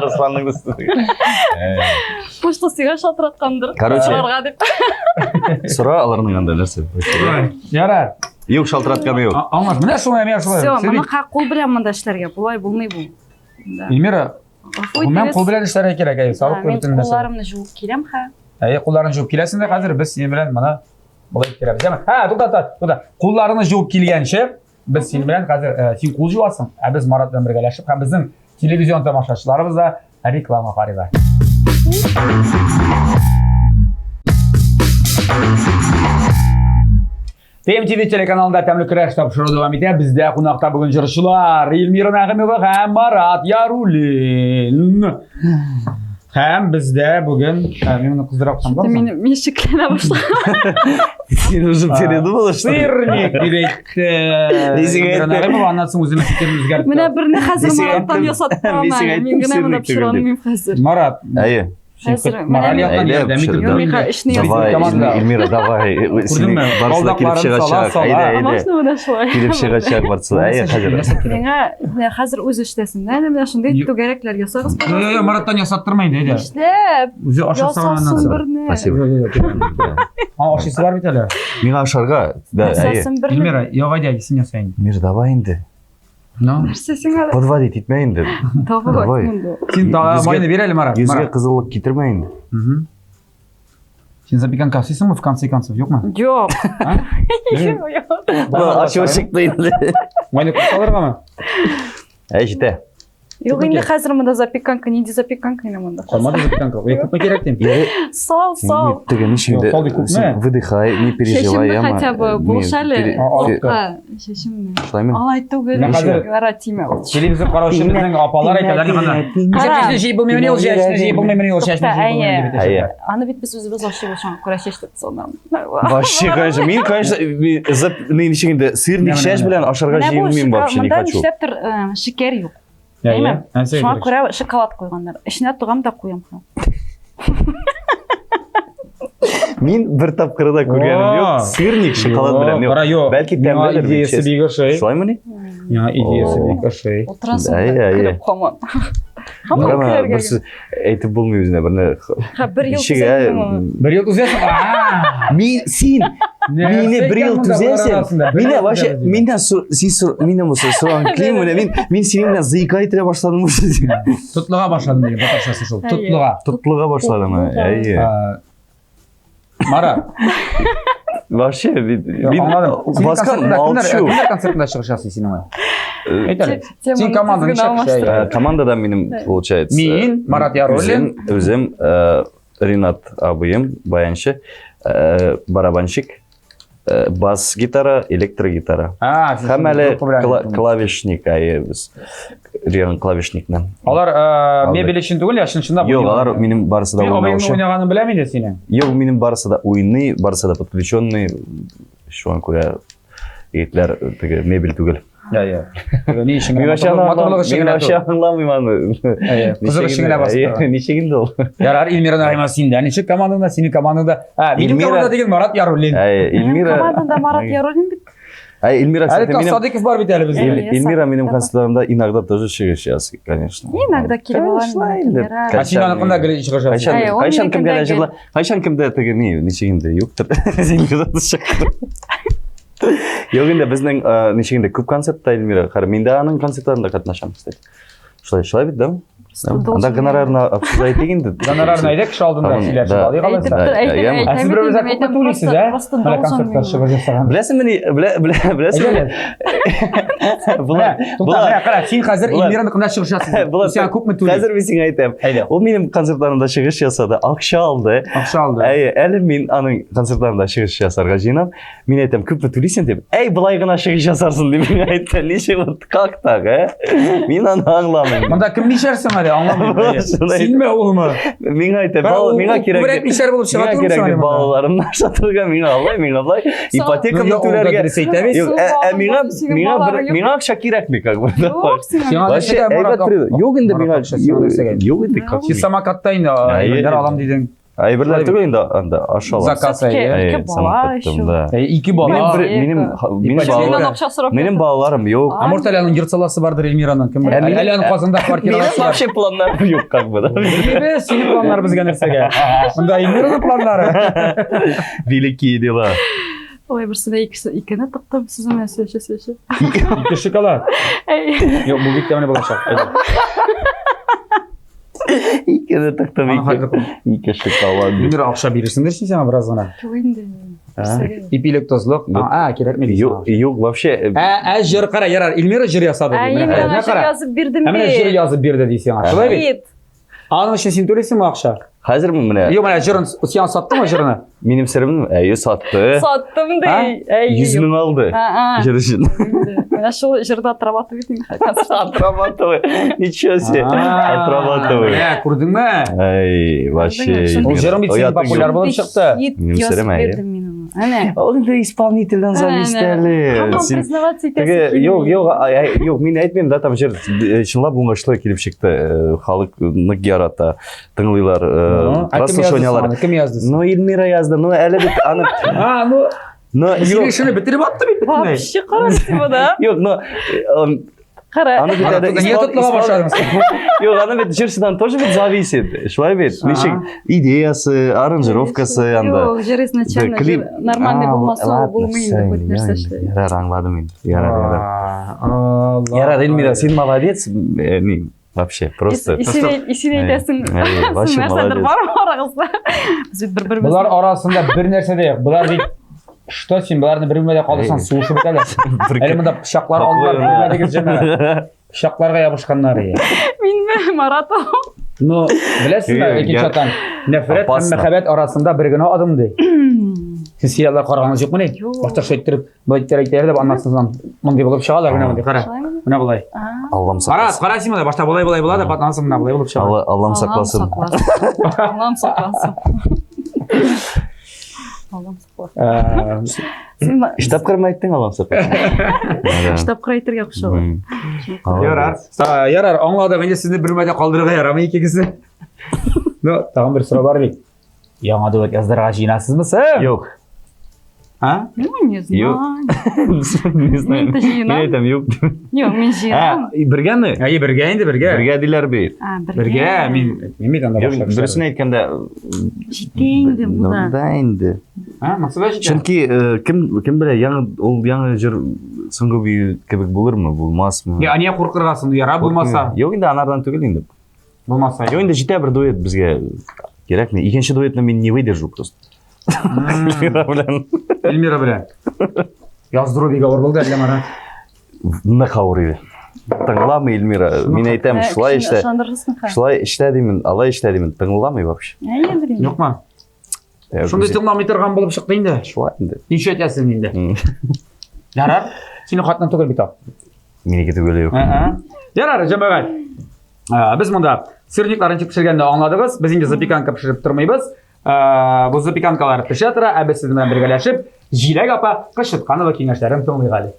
Русланның дусты. Почта сиңа шалтыраткандыр. Короче. Чыгарга дип. Сора аларның анда нәрсә. Ярар. Юк, шалтыратканы юк. Аңлаш, менә шулай, менә шулай. Все, Сез моны бит- кул белән монда эшләргә. Болай булмый бу. Да. Эльмира, Гафу гомумән итегез. кул белән эшләргә кирәк, әйе, Да, салып Мин бөтен нәрсә. кулларымны жуып киләм хә. Әйе, кулларын жуып киләсең дә хәзер без синең белән моны болай иттерәбез. Яме? Һә, тукта, тукта, тукта. Кулларны жуып килгәнче без синең белән хәзер син кул жуасың, ә без Марат белән бергәләшеп һәм безнең телевизион тамашачыларыбыз да реклама карыйлар. ТМТВ телеканалында тәмле көрәш тапшыруы дәвам итә. Бездә кунакта бүген җырчылар Эльмира Нәгымова һәм Марат Яруллин. Һәм бездә бүген мин моны кыздыра куйсам бармы? Мин мин шикләнә башладым. Син уже передумала, что ли? Сырник дип әйтте. Нисек Эльмира әйтте? Нәгымова, аннан соң үзенең фикерен үзгәртте. Менә берне хәзер Нисек Мараттан әйттем? ясатып торам Нисек әле. Мин әйттем, генә моны сырник пешерә түгел дип. алмыйм хәзер. Марат, Әйе. син Хәзер мораль менә яктан Әйдә, ярдәм итеп пешер, Юк, мин инде. эшне Давай, Команда. Эльмира, давай. Синең Күрдеңме? барысы да килеп Балдакларын сала, чыгачак. сала. Әйдә, А әйдә. можно менә шулай? Килеп чыгачак барысы да. Әйе, хәзер. Миңа менә хәзер үзе эшләсен. Әле менә шундый Юк. түгәрәкләр ясагыз, Юк, юк, пожалуйста. Мараттан ясаттырма инде, әйдә. Эшләп, Үзе ашаса аннан ясасын соң. берне. Спасибо. Юк, юк, юк. А, ашыйсы бар бит әле. Миңа ашарга. Да, әйе. Ясасын берне. Эльмира, юк, әйдә, син яса инде. Эльмира, давай инде. Ну. Нәрсә сиңа? Подводить итмә инде. Давай. Давай. монда. Син та Йөзгә- майны бир әле, Марат. Йөзгә Марат. кызыллык китермә инде. Мгм. Син запеканка ясыйсыңмы в конце концов, юкмы? Юк. А? Юк, юк. Ачуы чыкты инде. Майны күп салыргамы? Әй, җитә. Юк инде хәзер монда запеканка, нинди запеканка инде монда? Калмады запеканка. Я күпме кирәк дим? Ярый, Сал, сал. Теге ничек инде? Юк, сал ди күпме? Син выдыхай, не переживай, Чәчемне яма. хотя бы булыш әле. А, Чәчемне. Шулаймы? Алай түгел. Менә хәзер- Кара тимә. Телевизор караучы безнең апалар әйтәләр гына. Кара. Чәчне җыеп булмый, ул чәчне җыеп булмый, ул чәчне Тукта, җыеп булмый әйе. дип әйтәчәкләр. Әйе. Аны бит без үзебез ашыйбыз, шуңа күрә чәчтек соннан. Вообще, конечно, мин, конечно, мин зап- не, ничек инде, сырник Менә, чәч менә, белән ашарга Менә бу җыенмыйм вообще, не монда хочу. нишләптер шикәр юк. Әйе. Әйме? Нәрсә Шуңа кирәк? күрә шоколад куйганнар. Эченә тыгам да куям. Мин бер тапкыр да күргәнем юк. О! Сырник шоколад белән юк. Кара, юк. Бәлки Миңа тәмледер, бит, идеясы честно. бик ошый. Шулаймыни? Миңа идеясы О. бик ошый. Утырасың Әйе, да әйе. көлеп һаман. Һаман Карама, көләргә. бер сүз әйтеп булмый үзенә, берне. Ха, бер ел Ничек, ә, түзәсең моны. Бер ел түзәсең. А! Мин син мине бер ел түзәсең. Мине вообще миннән син миннән булса сораган килми менә мин мин синең белән заикать итә башладым уже. Тотлыга башладым дигән татарчасы шул. Әйе. Тотлыга. Тотлыга башладым. Әйе. А, Марат, Вообще мин мин аңладым. Синең баскан концертында кемнәр- молчу. Кемнәр концертында чыгыш ясый синең? Әйт әле. Теманы Син команданы тиз генә ничә кеше? алмаштыр. Командада минем получается. Мин, Марат Яруллин. Үзем, үзем Ринат абыем, баянчы, барабанщик, бас гитара, электрогитара. А, син Һәм әле группа белән киттең. клавишник әйе без. Риан клавишникны. Алар мебель өчен түгел, я чын-чынлап. Юк, алар минем барысы да уйнаучы. Мин уйнаганын беләм инде синең. Юк, минем барысы да уйный, барысы да подключенный. Шуңа күрә егетләр теге мебель түгел. Я, я. Ни өчен генә? Матурлык өчен генә. Мин вообще аңламыйм аны. Кызык өчен генә басып. Ничек инде ул? Ярар, Эльмира Нагыймова синдә ничек командаңда, синең командаңда. Ә, минем командада деген Марат Яруллин. Эльмира. Командада Марат Яруллин бит. Ә Эльмира, кстати, минем Садыков бар бит әле бездә. Эльмира минем концертларымда иногда тоже чыгыш ясый, конечно. Иногда килеп ала. Ә син аныкында гел чыгыш ясыйсың. Кайчан кемгә дә җырла, кайчан кемдә теге ни, ничек инде юктыр. Эльмира чыкты. Юк инде безнең ничек инде күп концертта Эльмира. Хәр мин дә аның концертларында катнашам, кстати. Шулай, шулай бит, да? Анда гонорарны обсуждать итик инде. Гонорарны әйдә кеше алдында сөйләшеп алыйк алайса. Ә сез беребезгә күпме түлисез, ә? Менә концертта чыгыш ясаган. Беләсеңме ни, беләсеңме? Була, була. Менә кара, син хәзер Эльмираныкында чыгыш ясыйсың. Була, сиңа күпме түли? Хәзер мин сиңа әйтәм. Ул минем концертларымда чыгыш ясады, акча алды. Акча алды. Әйе, әле мин аның концертларында чыгыш ясарга җыенам. Мин әйтәм, күпме түлисең дип. Әй, болай гына чыгыш ясарсың дип миңа әйтте. Ничек вот как так, ә? Мин аны аңламыйм. Монда кем мишәрсең әле, аңламыйм. Синме, улмы? Миңа әйтә, бала, миңа кирәк. Күбрәк мишәр булып чыга түгелме? Миңа кирәк балаларымны ашатырга, миңа алай, миңа болай, ипотекамны түләргә. Дөрес әйтә бит. Юк, ә миңа миңа бер миңа акча кирәкми, как бы. Сиңа нәрсәгә Юк инде миңа. Юк инде. Син самокатта инде, әйберләр алам дидең. Әйберләр түгел инде анда аш алам. Заказ әйе. Ике бала еще. Ике бала. Минем минем балаларым. Минем балаларым юк. А может әле аның йорт саласы бардыр Эльмираның кем белә. Әле аның Казанда квартирасы бар. Минем вообще планнарым юк как бы. Билбез, синең планнар безгә нәрсәгә? Монда Эльмираның планнары. Великие дела. Ой, берсенә икесе икене тыктым, сез менә сөйләшә сөйләшә. Ике шоколад. Юк, бу бик тәмле булачак. Икене тыктым, ике. Ике шоколад. Эльмира акча бирерсеңдер син сиңа бераз гына. Юк инде. Ипилек тозлык. А, кирәкми. Юк, юк, вообще. Ә, ә җыр кара, ярар, Эльмира җыр ясады ди. Менә мин җыр язып бирдем бит. Ә менә җыр язып бирде ди сиңа. Шулай бит? Аның өчен син түлисеңме акча? Хәзерме менә? Юк, менә җырын сиңа саттымы җырны? Минем серемне? Әйе, сатты. Саттым ди. Әйе. 100 мең алды. Җыр өчен. Менә шул җырда отрабатывает инде. Отрабатывает. Ничего себе. Отрабатывает. Менә, күрдеңме? Әй, вообще. Ул җырың бит синең популяр булып чыкты. Минем серем, әйе. Әнә. Ул инде исполнительдән зависит әле. Һаман признаваться итәсе килми. Юк, юк, юк, мин әйтмим, да, там җыр чынлап уңышлы килеп чыкты. Халык нык ярата, тыңлыйлар, прослушиваниялар. Кем язды? Ну, Эльмира язды. Ну, әле бит аны А, ну, Но юк. Син бетереп атты бит бөтенләй. Вообще кара да. Юк, но Кара. Аны бит әле Нигә тотлыга башладың син? Юк, аны бит җырчыдан тоже бит зависит. Шулай бит. Ничек идеясы, аранжировкасы анда. Юк, җыр изначально Клип нормальный булмаса булмый инде хоть нәрсә эшләй. Ярар, аңладым инде. Ярар, ярар. Ярар, Эльмира, син молодец. Ни, вообще, просто. Исен әйтәсең. Вообще Нәрсәдер бар арагызда. Без бит бер-беребезне. Болар арасында бер нәрсә дә юк. Болар бит Что син боларны бер бүлмәдә калдырсаң суышып бетәләр. Әле монда пычаклар алдылар, күрмәдегез җәмәгать. Пычакларга ябышканнар. Минме, Марат? Ну, беләсезме, икенче яктан, нәфрәт һәм мәхәббәт арасында бер генә адым ди. Сез сериаллар караганыгыз юкмыни? Башта шулай иттереп, болай иттереп әйтәләр дә, аннан соң мондый булып чыгалар, менә мондый, кара. Менә болай. Аллам сакласын. Кара, кара син монда, башта болай болай була да, аннан соң менә болай булып чыга. Аллам сакласын. Аллам сакласын. Аллам сакласын. Өч тапкыр ма әйттең Аллам сакласын? Өч тапкыр әйтергә кушалар. Ярар. Ярар, аңладык. Инде сезне бер мәдә калдырырга ярамый икегезне. Ну, тагын бер сорау бар бит. Яңа дуэт яздырырга җыенасызмы соң? Юк. А? Ну, не знаю. Не знаю. Мин Мин әйтәм, юк. Юк, мин җыенам. Ә, бергәме? Әйе, бергә инде, бергә. Бергә диләр бит. А, бергә. Мин мин бит анда башка. Дөресен әйткәндә, җитә инде бу да. Да инде. А, максат җитә. Чөнки кем кем белә, яңа ул яңа җыр соңгы бию кебек булырмы, булмасмы? Я, ания куркырга соң, яра булмаса. Юк инде анардан түгел инде. Булмаса. Юк инде җитә бер дуэт безгә кирәкми. Икенче дуэтны мин не выдержу просто. Эльмира белән. Эльмира белән. Яздыру бик авыр булды әллә Марат? Нык авыр иде. Тыңламый Эльмира. Мин әйтәм, шулай эшлә. Шулай эшлә димен, алай эшлә димен. Тыңламый вообще. Әйе, белмим. Юкмы? Шундый тыңламый торган булып чыкты инде. Шулай инде. Ничә әйтәсең инде? Ярар. Синең хатның түгел бит ул. Минеке түгел юк. Ярар, җәмәгать. Без монда сырникларын ничек пешергәнне аңладыгыз. Без инде запеканка пешереп тормыйбыз. Бу запеканкалар пешә тора, ә без сезнең белән бергәләшеп Җиләк апа Кычытканова киңәшләрен тыңлыйк әле.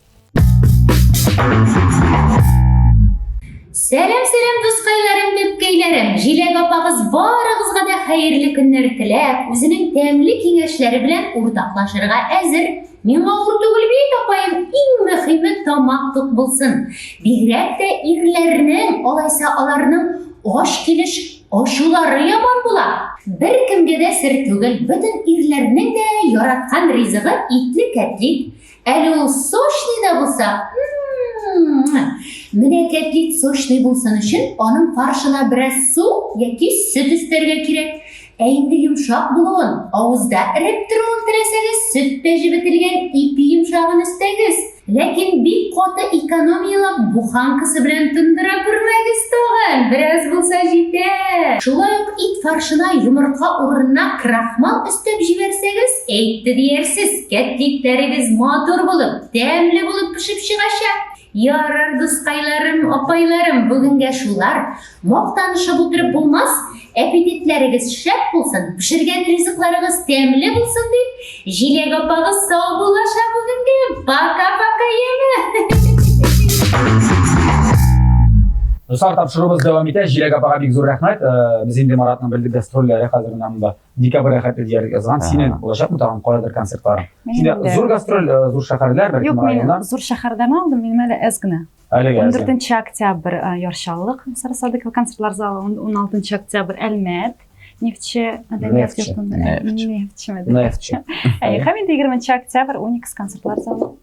Сәлам, сәлам, дускайларым, бәбкәйләрем! Җиләк апагыз барыгызга да хәерле көннәр теләп, үзенең тәмле киңәшләре белән уртаклашырга әзер. Миңа авыр түгел бит, апаем, иң мөхиме тамак тук булсын. Бигрәк тә ирләрнең, алайса аларның ач килеш ачулары яман була. Беркемгә дә сер түгел, бөтен ирләрнең дә яраткан ризыгы итле кәтлит. Әле ул сочный да булса, м-м-м. Менә кәтлит сочный булсын өчен аның фаршына бераз су яки сөт өстәргә кирәк. Ә инде йомшак булуын, авызда эреп торуын теләсәгез, сөттә җебетелгән ипи йомшагын өстәгез. Ләкин бик каты экономияләп буханкасы белән тондыра күрмәгез тагын, бераз булса җитә. Шулай ук ит фаршына йомырка урынына крахмал өстәп җибәрсәгез, әйтте диярсез, кәтлитләрегез матур булып, тәмле булып пешеп чыгачак. Ярар, дускайларым, апайларым, бүгенгә шулар. Мактанышып утырып булмас, аппетитләрегез шәп булсын, пешергән ризыкларыгыз тәмле булсын дип, Җиләк апагыз саубуллаша бүгенгә. Пока-пока, яме! Дуслар, тапшыруыбыз дәвам итә. Җиләк апага бик зур рәхмәт. Без инде Маратның белдек гастрольләре хәзер менә монда декабрь рәхәте диярлек язган. Синең булачакмы тагын каядыр концертларың? Синдә зур гастроль, зур шәһәрләр, бәлкем Юк, мин зур шәһәрдән алдым, минем әле әз генә. Әлегә әз 14 октябрь Яр Чаллы Сара Садыкова концертлар залы, 16 октябрь Әлмәт, Нефтче мәдәният йортында. Нефтче мәдәният. Нефтче. Әйе, һәм инде 20 октябрь Уникс концертлар залы.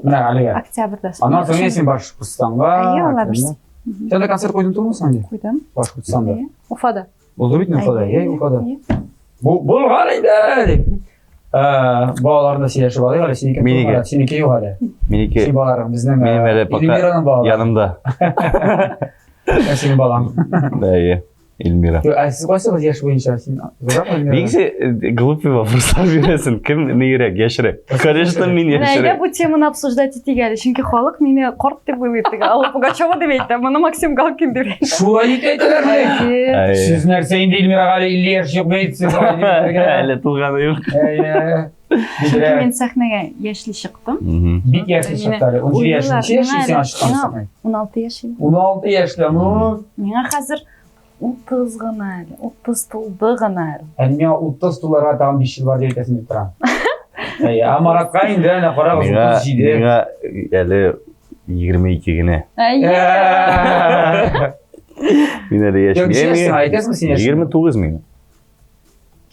Менә әлегә. Октябрьдә. Аннан соң син Башкортстанга. Әйе, алла бирсә. Син дә концерт куйдың түгелме соң? Куйдым. Башкортстанда. Уфада. Булды бит Уфада. Әйе, Уфада. Бу булган инде дип. Балаларны сөйләшеп алыйк әле, синеке Минеке. Синеке юк әле. Минеке. Син балаларың безнең. Минем әле пока янымда. Синең балаң. Әйе. Эльмира. Ә сез кайсыгыз яшь буенча? Син зуррак Эльмира? Бик глупый вопрослар бирәсең. Кем нигрәк, яшьрәк? Конечно, мин яшьрәк. Әйдә бу теманы обсуждать итик әле, чөнки халык мине карт дип уйлый теге. Алла Пугачева дип әйтә, моны Максим Галкин дип әйтә. Шулай дип әйтәләрме? Сез нәрсә инде Эльмирага әле 50 яшь юк бит, сез Әле туганы юк. Әйе. Чөнки мин сәхнәгә яшьли чыктым. Бик яшьли чыкты әле. 17 яшь, ничә яшь сиңа чыккан сәхнәгә? 16 яшь иде. 16 яшьле, ну. Миңа хәзер 30 гына әле, 30 тулды гына әле. Ә миңа 30 туларга тагын 5 ел бар дип әйтәсем килеп тора. Әйе, ә Маратка инде әнә карагыз 37. Миңа әле 22 генә. Әйе. Мин әле яшь. Әйтәсеңме син яшь? 29 миңа.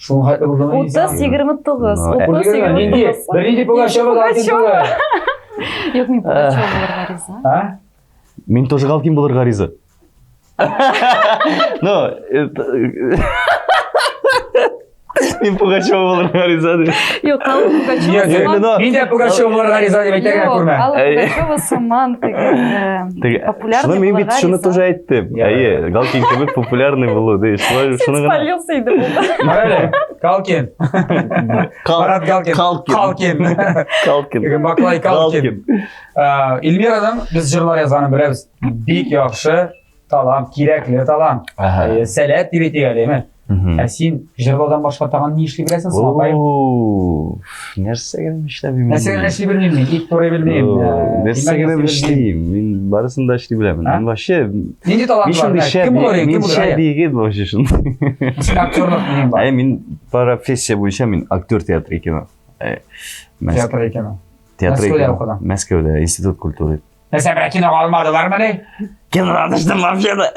Шуның хәтле булдымы? 30, 29, 30, 29. Бернинди Пугачева Галкин түгел. Юк, мин Пугачева булырга риза. А? Мин тоже Галкин булырга риза. Ну, мин Пугачева булырга риза дип. Юк, Алла Пугачева сыман. Мин дә Пугачева булырга риза дип әйтә генә күрмә. Алла Пугачева сыман теге популярный Шуны мин бит шуны тоже әйттем. Әйе, Галкин кебек популярный булу ди. Шулай шуны гына. Спалился инде булды. Әле, Галкин. Марат Галкин. Калкин. Калкин. Баклай Калкин. Эльмирадан без җырлар язганын беләбез. Бик яхшы талант, кирәкле талант. Сәләт дип әйтик әле, әйме? Ә син җырлаудан башка тагын ни эшли беләсең соң, апай? Нәрсә генә эшләмим. Нәрсә генә эшли белмим мин, ит турый белмим. Нәрсә генә эшлим, мин барысын да эшли беләм. Мин вообще Нинди талант бар? Кем булыр, кем булыр? Мин шәп егет вообще шундый. Син актерлык нең бар? Әй, мин профессия буенча мин актер театра кино. Театр кино. Театр кино. Мәскәүдә, Институт культуры. Нәрсә, берәр кинога алмадылармыни? Кинода төштем вообще-то.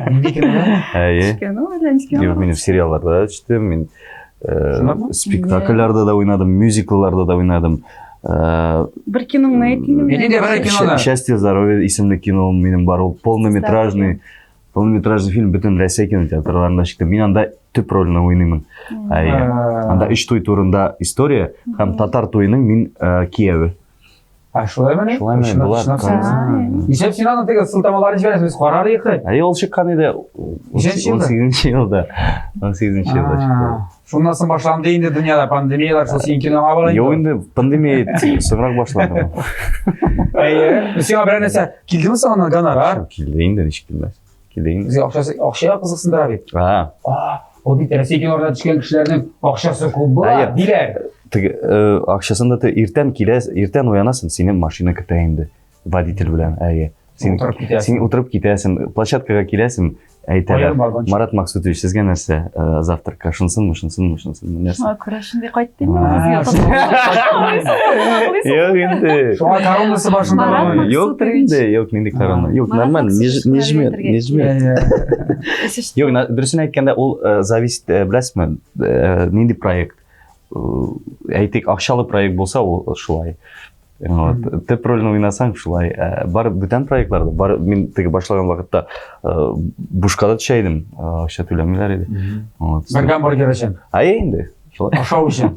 Нинди кинода? Әйе. Кино әллә ничек Юк, мин сериалларда да төштем, мин спектакльләрдә дә уйнадым, мюзиклларда да уйнадым. Бер киноңны әйт инде. Нинди бер киноны? Счастье, здоровье исемле кино минем бар, ул полнометражный, полнометражный фильм бөтен Россия кинотеатрларында чыкты. Мин анда төп рольне уйныймын. Әйе. Анда өч туй турында история һәм татар туеның мин кияве. А шулаймыни? Шулаймыни, була. Нишләп син аның теге сылтамаларын җибәрәсең, без карар идек. Әй, ул чыккан иде. Ничәнче елда? 18 елда. 18 елда чыкты. Шуннан соң башланды инде дөньяда пандемияләр, шул синең киноңа бара Юк инде пандемия соңрак башланды. Әйе. Сиңа берәр нәрсә килдеме соң аннан гонорар? Килде инде, ничек килмәс. Килде инде. Безгә акчасы, акчага кызыксындыра бит. А, А, ул бит Россия киноларына төшкән кешеләрнең акчасы күп була, Әйе. диләр. Теге акчасын да иртән килә, иртән уянасың, сине машина көтә инде водитель белән. Әйе. Син Утырып китәсең. Син утырып китәсең, площадкага киләсең, әйтәләр. Аерым барганчы. Марат Максутович, сезгә нәрсә э, завтракка? Шунсынмы, шунсынмы, шунсынмы, нәрсә? Шуңа күрә шундый кайтты инде А, безгә. Юк инде. Шуңа коронасы башында Марат бар. Максутович. Юктыр инде, юк нинди корона. Юк, Марат нормально, не Максутович ж- не жмет, әйтергә не жмет. Әйе. Юк, дөресен әйткәндә, ул зависит, беләсезме, нинди проект. Әйтик, акчалы проект булса, ул шулай. Вот. Төп рольне уйнасаң, шулай. Бар бүтән проектларда, бар мин теге башлаган вакытта бушка да төшә идем, акча түләмиләр иде. Вот. Бер гамбургер өчен, Әйе инде, шулай. ашау өчен.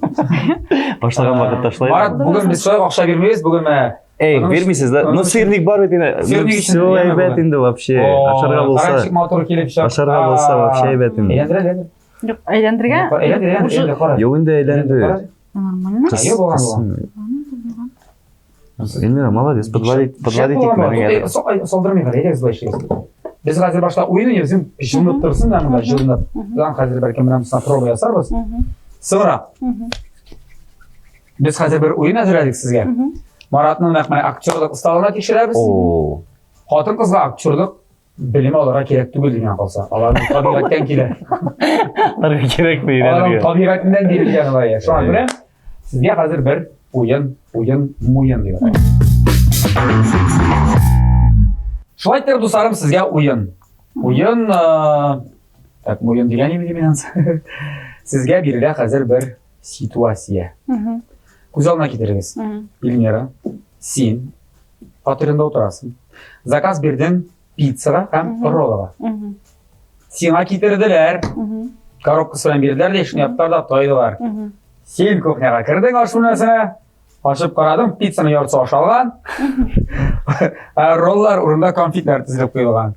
Башлаган вакытта шулай. Марат, бүген без шулай акча бирмибез, бүген менә Эй, Аның бирмисез да? аның Ну, өчен- сырник бар бит инде. Ну, Сырник өчен всё яме әйбәт бүген. инде вообще. Ашарга булса, Каранчик матур килеп чыкты. ашарга булса вообще әйбәт инде. Әйләндер, әйләндер. Юк, әйләндергә. Әйләндер, әйләндер, әйләндер, кара. Юк инде әйләнде. Нормально. Кыз- Әйе, булган, кыз- Эльмира, молодец, подводить, подводить итмәдең әле. Салдырмый әле, әйдәгез болай эшлибез. Без хәзер башта уен уйныйбыз, син җылынып торсын да монда, җылынып. Дан хәзер бәлки менә монысына проба ясарбыз. Соңра без хәзер бер уен әзерләдек сезгә. Маратның нәкъ менә актерлык осталыгына тикшерәбез. О, Хатын-кызга актерлык белем алырга кирәк түгел дигән калса. Аларның табигатьтән килә. аларга кирәкме Аларның өйрәнергә? табигатеннән бирелгән алай. Шуңа күрә сезгә хәзер бер уен, уен, муен дип атыйм. Шулай итеп, дусларым, сезгә уен. Уен, так, муен дигән инде мин ансы. Сезгә бирелә хәзер бер ситуация. Күз алдына китерегез. Эльмира, син фатирында утырасың. Заказ бирдең пиццага һәм роллага. Сиңа китерделәр. Коробкасы белән бирделәр дә, шуны яптылар да тойдылар. Син кухняга кердең аш бүлмәсенә, ачып карадың, пиццаның яртысы ашалган. Ә роллар урында конфетлар тезелеп куелган.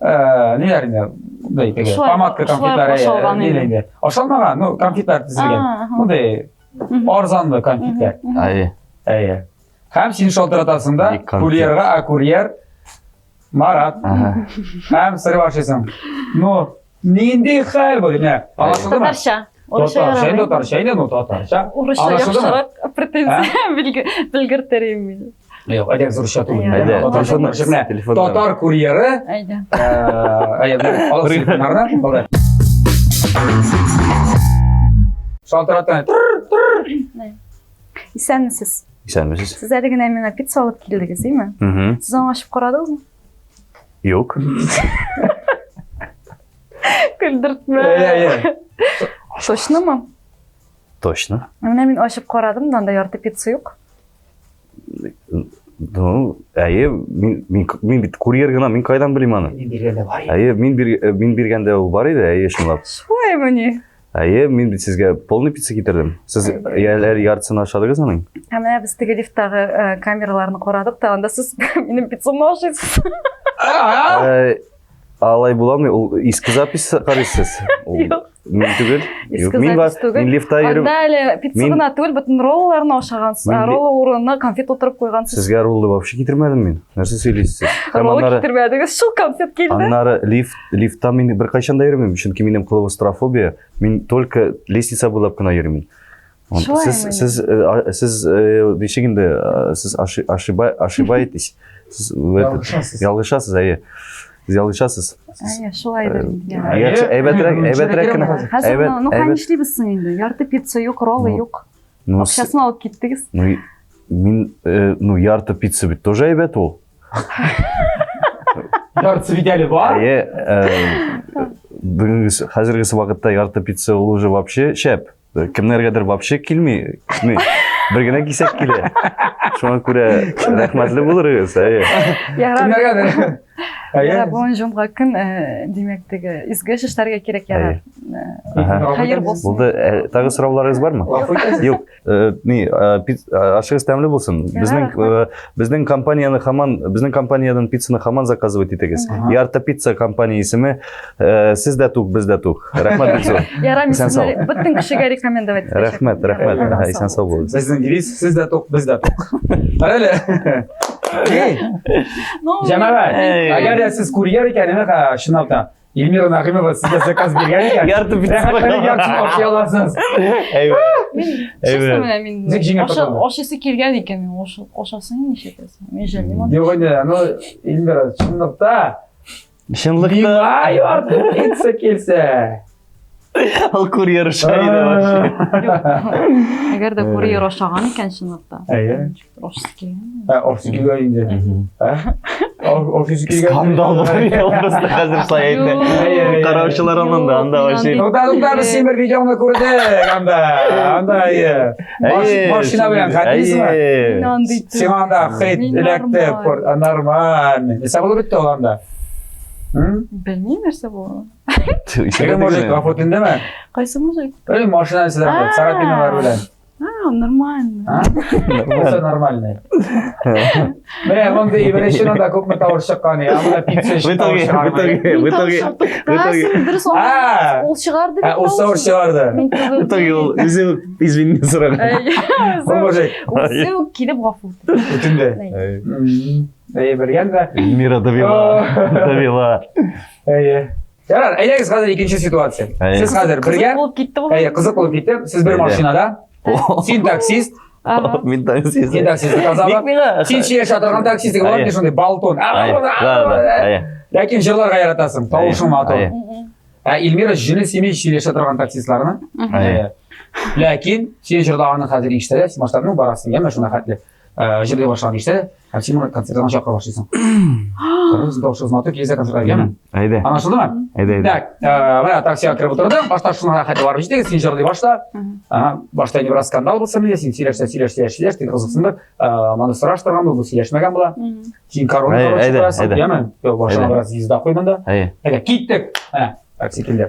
Ниләр инде? Мындай теге помадка конфетлары ниләр инде? Ашалмаган, ну конфетлар тезелгән. Мындай арзанлы конфетлар. Әйе. Әйе. Һәм син шалтыратасың да курьерга, ә курьер Марат. Һәм сорый башлыйсың. Ну, нинди хәл бу? Менә, аңлашылдымы? Татарча. Татарча инде, татарча инде, ну татарча. Урысча яхшырак претензия белгертер идем мин. Юк, әйдәгез урысча түгел. Әйдә, телефон. Татар курьеры. Әйдә. Әйдә, алып телефоннарны. Булды. Шалтыратты. Исәнмесез. Исәнмесез. Сез әле генә миңа пицца алып килдегез, әйме? Сез аны ачып карадыгызмы? Юк. Көлдертмә. Әйе, Точномы? Точно. Менә мин ачып карадым да, анда ярты пицца юк. Ну, әйе, мин, мин, мин бит курьер гына, мин кайдан белим аны? Мин биргәндә бар иде. Әйе, мин, бир, мин биргәндә ул бар иде, әйе, чынлап. Шулаймыни? Әйе, мин бит сезгә полный пицца китердем. Сез әле яртысын ашадыгыз аның? Ә менә без теге лифттагы камераларны карадык та, анда сез минем пиццамны ашыйсыз. Алай буламы? Ул иске запись карыйсыз. Юк. Мин түгел. Иске Мин бар, запись түгел. мин лифтта йөреп. Анда әле пицца гына түгел, бөтен ролларны ашагансыз. Ролла урынына конфет утырып куйгансыз. Сезгә роллы вообще китермәдем мин. Нәрсә сөйлисез? Ролла китермәдегез, шул конфет килде. Аннары лифт, лифтта мин беркайчан да йөрмим, чөнки минем клаустрофобия, мин только лестница буйлап кына йөрим. Сез, сез, сез, ничек инде, сез ошибаетесь. Сез ялгышасыз, әйе. Сез ялгышасыз. Әйе, шулайдыр. Әйбәтрәк, әйбәтрәк кенә. Хәзер, ну, нишлибез соң инде? Ярты пицца юк, роллы юк. Акчасын алып киттегез. Ну, мин, ну, ярты пицца бит тоже әйбәт ул. Яртысы бит әле бар. Әйе, бүгенге хәзерге вакытта ярты пицца ул уже вообще шәп. Кемнәргәдер вообще килми. Бер генә кисәк килә. Шуңа күрә рәхмәтле булырыгыз, әйе. Кемнәргәдер. Әйе. Бүген җомга көн, димәк, теге изге эш эшләргә кирәк ярар. Хәер булсын. Булды. Тагы сорауларыгыз бармы? Юк. Ни, ашыгыз тәмле булсын. Безнең безнең компанияне хаман, безнең компаниядән пиццаны хаман заказывать итегез. Ярты пицца компания исеме. Сез дә тук, без дә тук. Рәхмәт бик зур. Ярар, мин сезне бөтен кешегә рекомендовать итәчәкмен. Рәхмәт, рәхмәт. Исән сау булыгыз. Безнең девиз сез дә тук, без дә тук. Әле. Эй, җәмәгать, әгәр дә сез курьер икән, әнә чынлап та Эльмира Нәгыймова сезгә заказ биргән икән. Ярты пицца. Рәхәтләнеп яртысын ашый аласыз. Әйбәт. Мин честно менә мин Ничек җиңел тотылды? ашыйсы килгән икән, мин ашасын ничек Мин жәллим аны. Юк инде, ну, Эльмира, чынлыкта Чынлыкта миңа ярты пицца килсә. Ул курьер ашый иде вообще. Әгәр дә курьер ашаган икән чынлыкта. Әйе. Ашысы килгән. Ә, ашысы килгән инде. Ә? Ашысы килгән. Скандал булыр иде ул просто хәзер шулай әйтә. Караучылар анында, анда вообще. Тукта, тукта, без син бер видеоны күрдек анда. Анда, әйе. Машина белән хәтлисеңме? Мин андый Сиңа анда хейт эләкте, нормально. Нәрсә булып бетте ул анда? Белмим, нәрсә булды. Теге мужик гафу үтендеме? Кайсы мужик? Эй, машина силәр белән, царапиналар белән. А, нормально. Все нормально. Менә мондый беренче анда күпме тавыш чыккан, я монда пицца В итоге, в итоге, в итоге, в итоге. Дөрес, ул чыгарды. Ә, ул тавыш чыгарды. В итоге ул үзе үк извинение сораган. Ул мужик. Үзе үк килеп гафу үтенде. Әйе, белгән дә. Эльмира довела, довела. Әйе. Ярар, әйдәгез хәзер икенче ситуация. Сез хәзер бергә. Кызык булып китте бу. Әйе, кызык булып китте. Сез бер машинада. Син таксист. Мин таксист. Син таксист. Ник миңа? Син сөйләшә торган таксист була бит шундый балтон. Ләкин җырларга яратасың, тавышың матур. Ә Эльмира җене сине сөйләшә торган таксистларны. Ләкин син җырлаганны хәзер ишетә, син башта ну барасың, яме шуна хәтле. Җырлый башлаган ишетә, һәм син моны концерттан чакыра башлыйсың. Кыргыз тавышыгыз матур, киләсе концертка яме. Әйдә. Аңлашылдымы? Әйдә, әйдә. Так, менә таксига кереп утырдың, башта шуна хәтле барып җитегез, син җырлый башла. Ага, башта инде бераз скандал булса миле, син сөйләшсә, сөйләш, сөйләш, сөйләш, теге кызыксынды. Моны сораштырган бу, бу сөйләшмәгән була. Син корона короче куясың, яме? Йо, башына бераз звезда куй монда. Әйе. Әйдә, киттек. Менә, такси килде.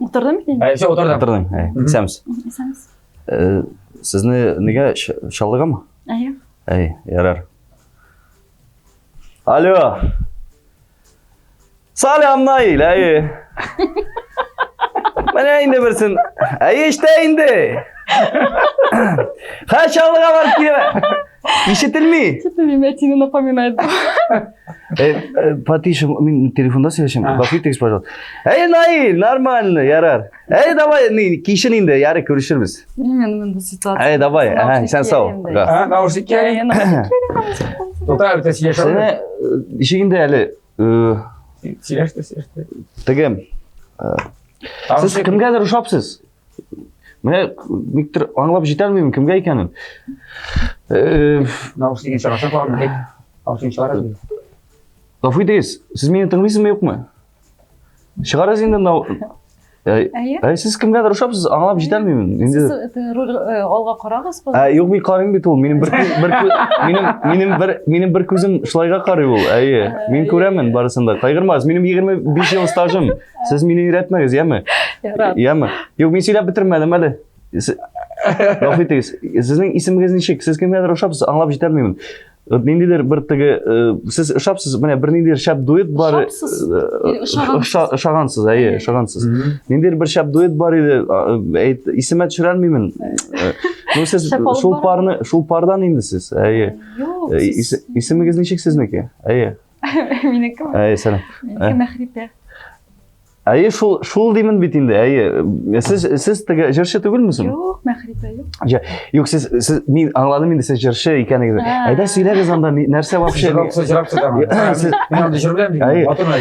Утырдым бит инде. Әйе, все, утырдым. Утырдың. Әйе. Исәнмесез. Исәнмесез. Сезне нигә Чаллыгамы? Әйе. Әй, ярар. Алло. Салам, Наил, әйе. Менә инде берсен. Әйе, эштә инде. Хә, Чаллыга барып килә. Ишетелми. Что-то меня әтине напоминает. Потише, мин телефонда сөйләшәм. Гафу итегез, пожалуйста. Әй, Наил, нормально, ярар. Әй, давай, кишен инде, ярый, күрешербез. Мин монда ситуация. Әй, давай, ага, исән сау. А, наушник кирәк. Тукта, бит сөйләшә. Сине ничек инде әле? Сөйләште, сөйләште. Теге. Сез кемгәдер ошапсыз? Менә никтер аңлап җитә алмыйм кемгә икәнен. Наушнигын чыгарсаң, колагыңнан әйт. Наушнигын чыгарасың. Гафу итегез, сез мине тыңлыйсызмы, юкмы? Чыгарыгыз инде нау. Әйе. Ә сез кемгәдер ошапсыз, аңлап җитә алмыйм. Инде Сез это роль алга карагыз, Ә, юк, мин карыйм бит ул. Минем бер бер минем минем бер минем бер күзем шулайга карый ул. Әйе. Мин күрәмен барысын да. Кайгырмагыз, минем 25 ел стажым. Сез мине өйрәтмәгез, яме? Ярар. Яме? Юк, мин сөйләп бетермәдем әле. Гафу итегез. Сезнең исемегез ничек? Сез кемгәдер ошапсыз, аңлап җитә алмыйм. Вот ниндидер бер теге сез ошапсыз, менә бер ниндидер шәп дуэт бар. Ошапсыз? Ошагансыз, әйе, ошагансыз. Ниндидер бер шәп дуэт бар иде, әйт, исемә төшерә алмыймын. Ну сез шул парны, шул пардан инде сез, әйе. Юк. Исемегез ничек сезнеке? Әйе. Минеке. Әйе, сәлам. Минеке Мәхрипә. Әйе, шул шул димен бит инде. Әйе. Сез сез теге җырчы түгелме соң? Юк, Мәхрипә, юк. Юк, сез сез мин аңладым инде сез җырчы икәнегезне. Әйдә сөйләгез анда нәрсә вообще? Җырап җырап Мин анда җыр беләм дим.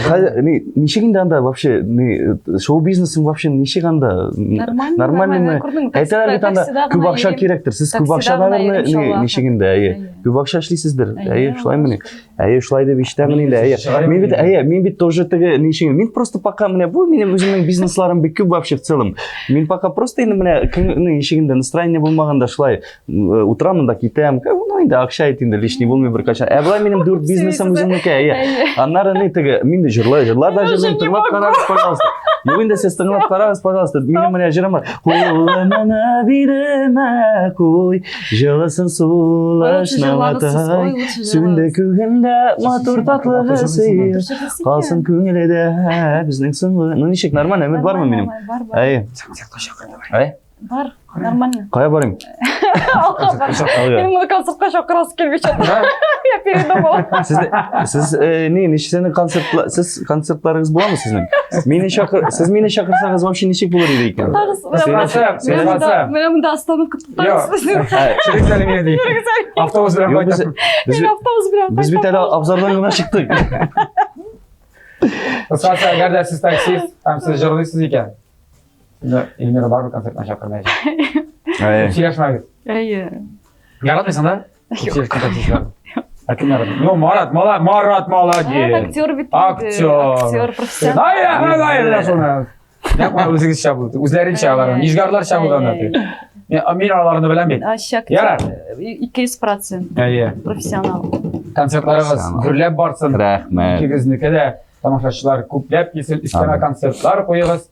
Хәзер ни ничек инде анда вообще ни шоу-бизнесың вообще ничек анда? Нормально. Нормально. Әйтәләр бит анда күп акча кирәктер. Сез күп акча ничек инде? Әйе. Күп акча эшлисездер. Әйе, шулаймыни? Әйе, шулай дип ишетәмен инде. Әйе. Мин бит, әйе, мин бит тоже теге ничек, мин просто пока менә бу минем үземнең бизнесларым бик күп вообще в целом. Мин пока просто инде менә көннең ничегендә настроение булмаганда шулай утырамын да китәм. Ну инде акча ит инде лишний булмый беркайчан. Ә болай минем дүрт бизнесым үземнеке, әйе. Аннары ни теге, мин дә җырлай, җырлар да җырлыйм, тыңлап карагыз, пожалуйста. Юк инде сез тыңлап карагыз, пожалуйста. Минем менә җырым бар. Кулымны билемә куй, җылысын сулыш нагатай. Сүнде күгемдә матур татлы сөю. Калсын күңелдә безнең соңгы. Ну ничек, нормально, өмет бармы минем? Бар, бар. Әйе. Әйе. Бар, нормально. Кая барыйм? Алга бар. Алга. Мин моны концертка чакырасы килми чакта. Я передумала. Сез сез э, ни, ничек сезнең концертлар, сез концертларыгыз буламы сезнең? Мине чакыр, сез мине чакырсагыз вообще ничек булыр иде икән? Туктагыз, менә Син- монда- син- менә монда- менә монда остановка туктагыз. Ә, Чирик әле мине ди. Автобус белән Юк, без, кайтам. без, Мин автобус белән без бит әле абзардан гына чыктык. Кыскасы, әгәр дә сез таксист һәм сез җырлыйсыз икән, Сезне Эльмира барыбер концертына чакырмаячак. Әйе. Сөйләшмәгез. Әйе. Яратмыйсың да? Күп сөйләшкән таксистлар. Ә кем яратмый? Ну, Марат, мала, Марат молодец. Актер бит. инде. Актер. Актер, профессионал. Ай, ай, ай, менә шуны. Нәкъ менә үзегезчә булды. Үзләренчә алар. Нижгарларча булган ди. Мин аларны беләм бит. Вообще актер. Ярар. 200% Әйе. профессионал. Концертларыгыз Профессионал. гөрләп барсын. Рәхмәт. Икегезнеке дә тамашачылар күпләп килсен, өстәмә Амин. концертлар куегыз.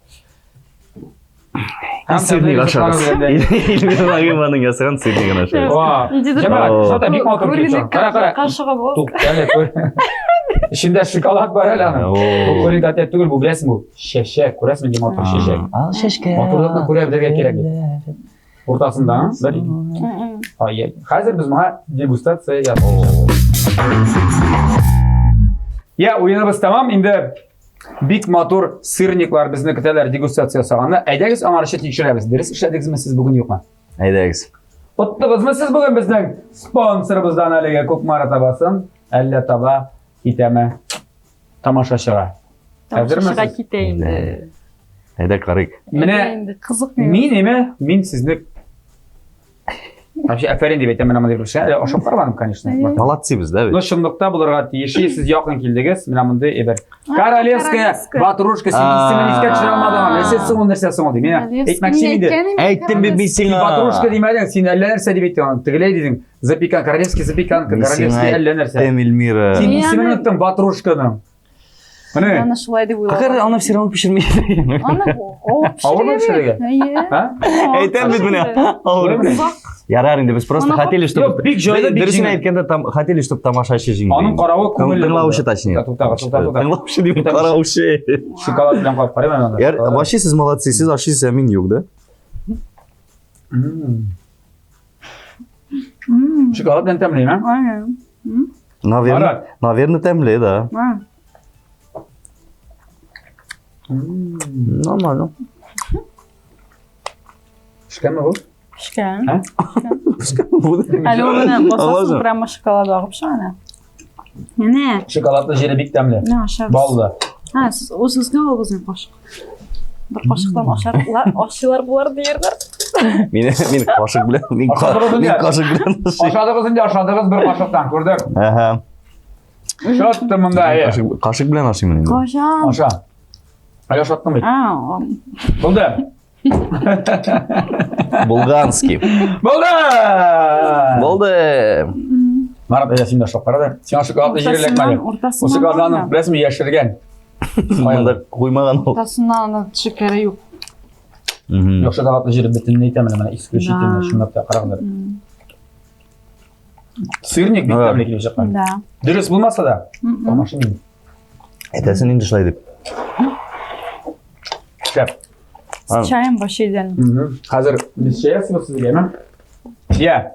Һәм Сырник тәмле ашагыз. ризыклар белән дә. Эльмира Нагимованың ясаган сырнигын ашагыз. Ва. Җәмәгать, шулай да бик матур килеп чыга. Кара, кара. Кашыгы бул. Тук, әле күр. Эчендә шоколад бар әле аның. Бу күрик әтә түгел, бу беләсең бу. Чәчәк, күрәсеңме, нинди матур чәчәк. Ал чәчкә. Матурлыкны күрә белергә кирәк бит. Уртасында, бер. Ай, хәзер без моңа дегустация ясыйбыз. Я, уеныбыз тәмам. Инде бик матур сырниклар безне көтәләр дегустация ясаганда. Әйдәгез аңарчы тикшерәбез. Дөрес эшләдегезме сез бүген юкмы? Әйдәгез. Оттыгызмы сез бүген безнең спонсорыбыздан әлеге Кукмара табасын? Әллә таба китәме тамашачыга? Әзерме Тамашачыга сез? китә инде. Әйдә карыйк. Менә Әйдә инде, кызык миңа. Мин име, мин сезне Вообще, афәрин дип әйтәм менә мондый бер кешегә. Әле ашап карамадым, конечно. Молодцы без, да Но бит? чынлыкта булырга тиеш, сез якын килдегез, менә мондый әйбер. Королевская королевская. ватрушка, син исемен искә төшерә алмадың. Нәрсә соң ул, нәрсә соң ул дим. Менә әйтмәкче инде. Әйттем бит мин Син сиңа. ватрушка димәдең, син әллә нәрсә дип әйттең аны. Тегеләй дидең. Запеканка, королевский запеканка, Мин сиңа королевский әллә нәрсә. әйттем, Эльмира. Син Мин исемен аны- оныттың ватрушканың. Менә. Аны шулай дип Какая уйладым. аны все равно пешерми. Аны авыр Авырмы пешерергә. пешерергә? Әйе. А? Әйтәм бит менә. Авыр. Озак. Ярар инде без просто Аны хотели, чтобы Юк, бик җайлы, бик Дөресен җиңел. әйткәндә там хотели, чтобы тамашачы җиңде. Аның каравы күңелле. Тыңлаучы булды. точнее. Тукта, тукта, тукта. Тыңлаучы дип Тукта. караучы. Шоколад белән карап карыйм аны. Яр, вообще сез молодцы, сез ашыйсыз, ә мин юк, да? М. М. Шоколад белән тәмле, ә? Әйе. Наверное, Марат. наверное, тәмле, да. А. Нормально. Пешкәнме бу? Пешкән. Бу- Әле ул менә басасың Аллаһым. прямо шоколад агып чыга әнә. Менә. Шоколадлы җире бик тәмле. Менә ашагыз. Баллы. А, сез үзегезгә алыгыз инде кашык. Бер кашыктан ашарлар, ашыйлар булар диярләр. Мин мин кашык белән, мин ка- Ашадыгыз мин инде. кашык белән ашыйм. Ашадыгыз инде, ашадыгыз бер кашыктан, күрдек. Әһә. Шатты монда, әйе. Кашык кашык белән ашыйм инде. Кашан. Аша. Әле ашаттың бит. А, Булды. Булганский. Булды! Булды. Марат, әйдә син дә ашап кара да. Сиңа шоколадлы җире эләкмәде. Уртасыннан, Ул уртасыннан. шоколадны алма. беләсеңме, яшергән. Монда куймаган ул. Уртасыннан аны шикәре юк. Мгм. Юк, шоколадлы җире бөтенләй тәмле, менә исключительно, Да. чынлап та карагыздар. М. Сырник бик Да. тәмле килеп чыккан. Да. Дөрес булмаса да, М-м. тамаша мин. Әйтәсең инде шулай дип. Шәп. А. С чаем вообще идеально. Мгм. Хәзер без чәй ясыйбыз сезгә, әме? Я.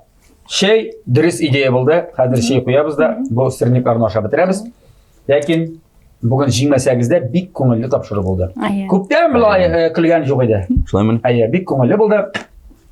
Чәй дөрес идея булды. Хәзер чәй куябыз да, бу сырникларны ашап бетерәбез. Ләкин бүген җиңмәсәгез дә бик күңелле тапшыру булды. Әйе. Күптән болай э, көлгән юк иде. Шулаймы? Әйе, бик күңелле булды.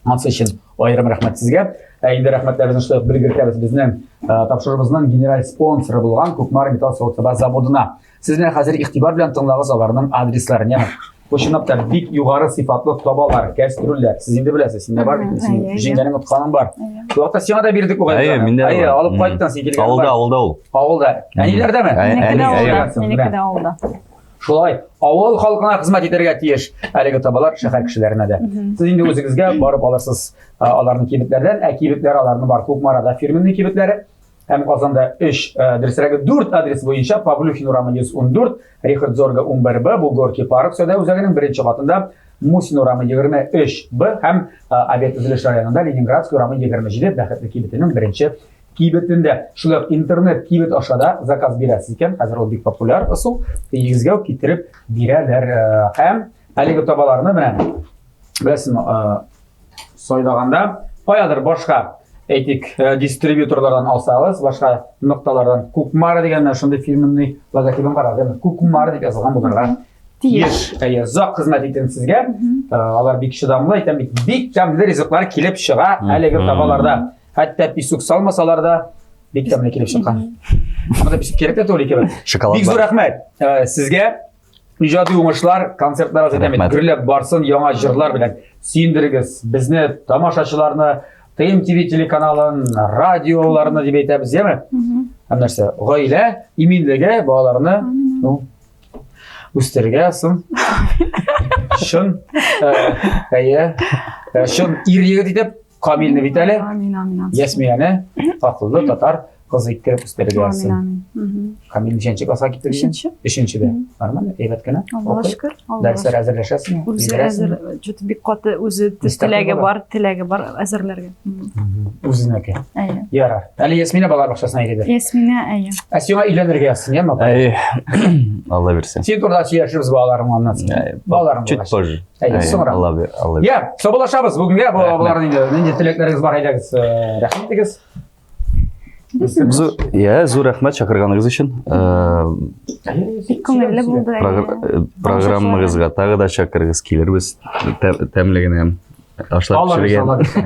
Ансы өчен аерым рәхмәт сезгә. Ә инде рәхмәтләребезне шулай ук белгертәбез безнең э, тапшыруыбызның генераль спонсоры булган Кукмара металл савыт-саба заводына. Сез менә хәзер игътибар белән тыңлагыз аларның адресларын. Ягъни бу чынлап та бик югары сыйфатлы табалар, кәстрүлләр. Сез инде беләсез, синдә бар бит, Әйе, син әйе. җиңгәнең отканың бар. Әйе. Вакытта сиңа да бирдек бугай. Әйе, миндә дә Әйе, бар. алып Мм. кайттың син килгән. Авылда, авылда ул. Авылда. Әниләрдәме? Әй, Минеке әни, дә әйе. авылда. Минеке дә авылда. Шулай, авыл халкына хезмәт итәргә тиеш әлеге табалар шәһәр кешеләренә дә. Сез инде үзегезгә барып алырсыз аларны кибетләрдән, ә кибетләр аларны бар Кукмарада фирменный кибетләре һәм Казанда 3, дөресрәге 4 адрес буенча Павлюхин урамы 114, Рихард Зорга 11Б, бу Горький парк сәүдә үзәгенең беренче катында, Мусин урамы 23Б һәм Авиа төзелеш районында Ленинградский урамы 27 Бәхетле кибетенең беренче кибетендә. Шулай ук интернет кибет аша да заказ бирәсез икән, хәзер ул бик популяр ысул, өегезгә үк китереп бирәләр. Һәм әлеге табаларны менә беләсезме, сайлаганда каядыр башка әйтик, дистрибьюторлардан алсагыз, башка нокталардан Кукмара дигән менә шундый фирменный логотибын карагыз, Кукмара дип язылган булырга тиеш. Әйе, озак хезмәт итсен сезгә. Алар бик чыдамлы, әйтәм бит, бик тәмле ризыклар килеп чыга әлеге табаларда. Хәтта писүк салмасалар да бик тәмле килеп чыккан. Анда писүк кирәк тә түгел икән. Шоколад Бик зур рәхмәт сезгә. Иҗади уңышлар, концертлар әйтәм бит, гөрләп барсын, яңа җырлар белән сөендерегез безне, тамашачыларны, ТМТВ телеканалын, радиоларны дип әйтәбез, яме? Һәм нәрсә, гаилә иминлеге, балаларны, ну, үстерергә соң. Чын, әйе, чын ир егет итеп Камилне бит әле. Амин, амин, амин. Ясмияне акыллы татар кызы иттереп үстерергә Амин, амин. Мгм. Камил ничәнче класска китте? Өченче. Өченчедә. Нормально, әйбәт кенә. Аллага Укый. шөкер. Аллага Дәресләр әзерләшәсеңме? Үзе Бирәсеңме? әзер, что-то бик каты үзе Мөстәкыйль теләге бала. бар, теләге бар әзерләргә. Мгм. Үзенеке. Әйе. Ярар. Әле Ясминә балалар бакчасына йөридер. Ясминә, әйе. Ә сиңа өйләнергә язсын, яме? Әй, Алла бирсә. Син турыда сөйләшербез балаларың аннан соң. Әй, Балаларың Чуть булгач. позже. Әйе, Әй, соңрак. Алла бир, Алла бир. Я, саубуллашабыз бүгенгә. Бу Рәхмәт. боларның инде нинди теләкләрегез бар, әйдәгез, рәхмәт итегез. Зур, я, зур рәхмәт чакырганыгыз өчен. Бик күңелле булды. әйе. Программагызга тагы да чакырыгыз, килербез. Тәмле генә ашлар Алла бирсә, пешергән. Алла бирсә.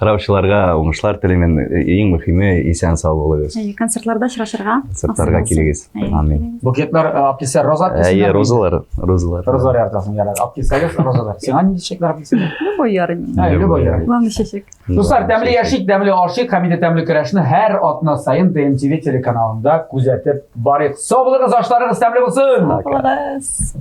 Караучыларга уңышлар телим. Иң мөһиме, исән сау булыгыз. Әйе, концертларда очрашырга. Концертларга насыйп булсын. килегез. Әйе, Амин. килегез. Букетлар алып килсә, роза алып Әйе, килсеннәр. розалар, розалар. Розалар яратасың, ярар. Алып килсәгез, розалар. Сиңа нинди чәчәкләр алып килсеннәр? Любой ярый миңа. Ә, любой ярый. Главное чәчәк. Дуслар, тәмле яшик, тәмле ашыйк һәм инде тәмле көрәшне һәр атна саен ТМТВ телеканалында күзәтеп барыйк. Сау булыгыз, ашларыгыз тәмле булсын! Булыгыз.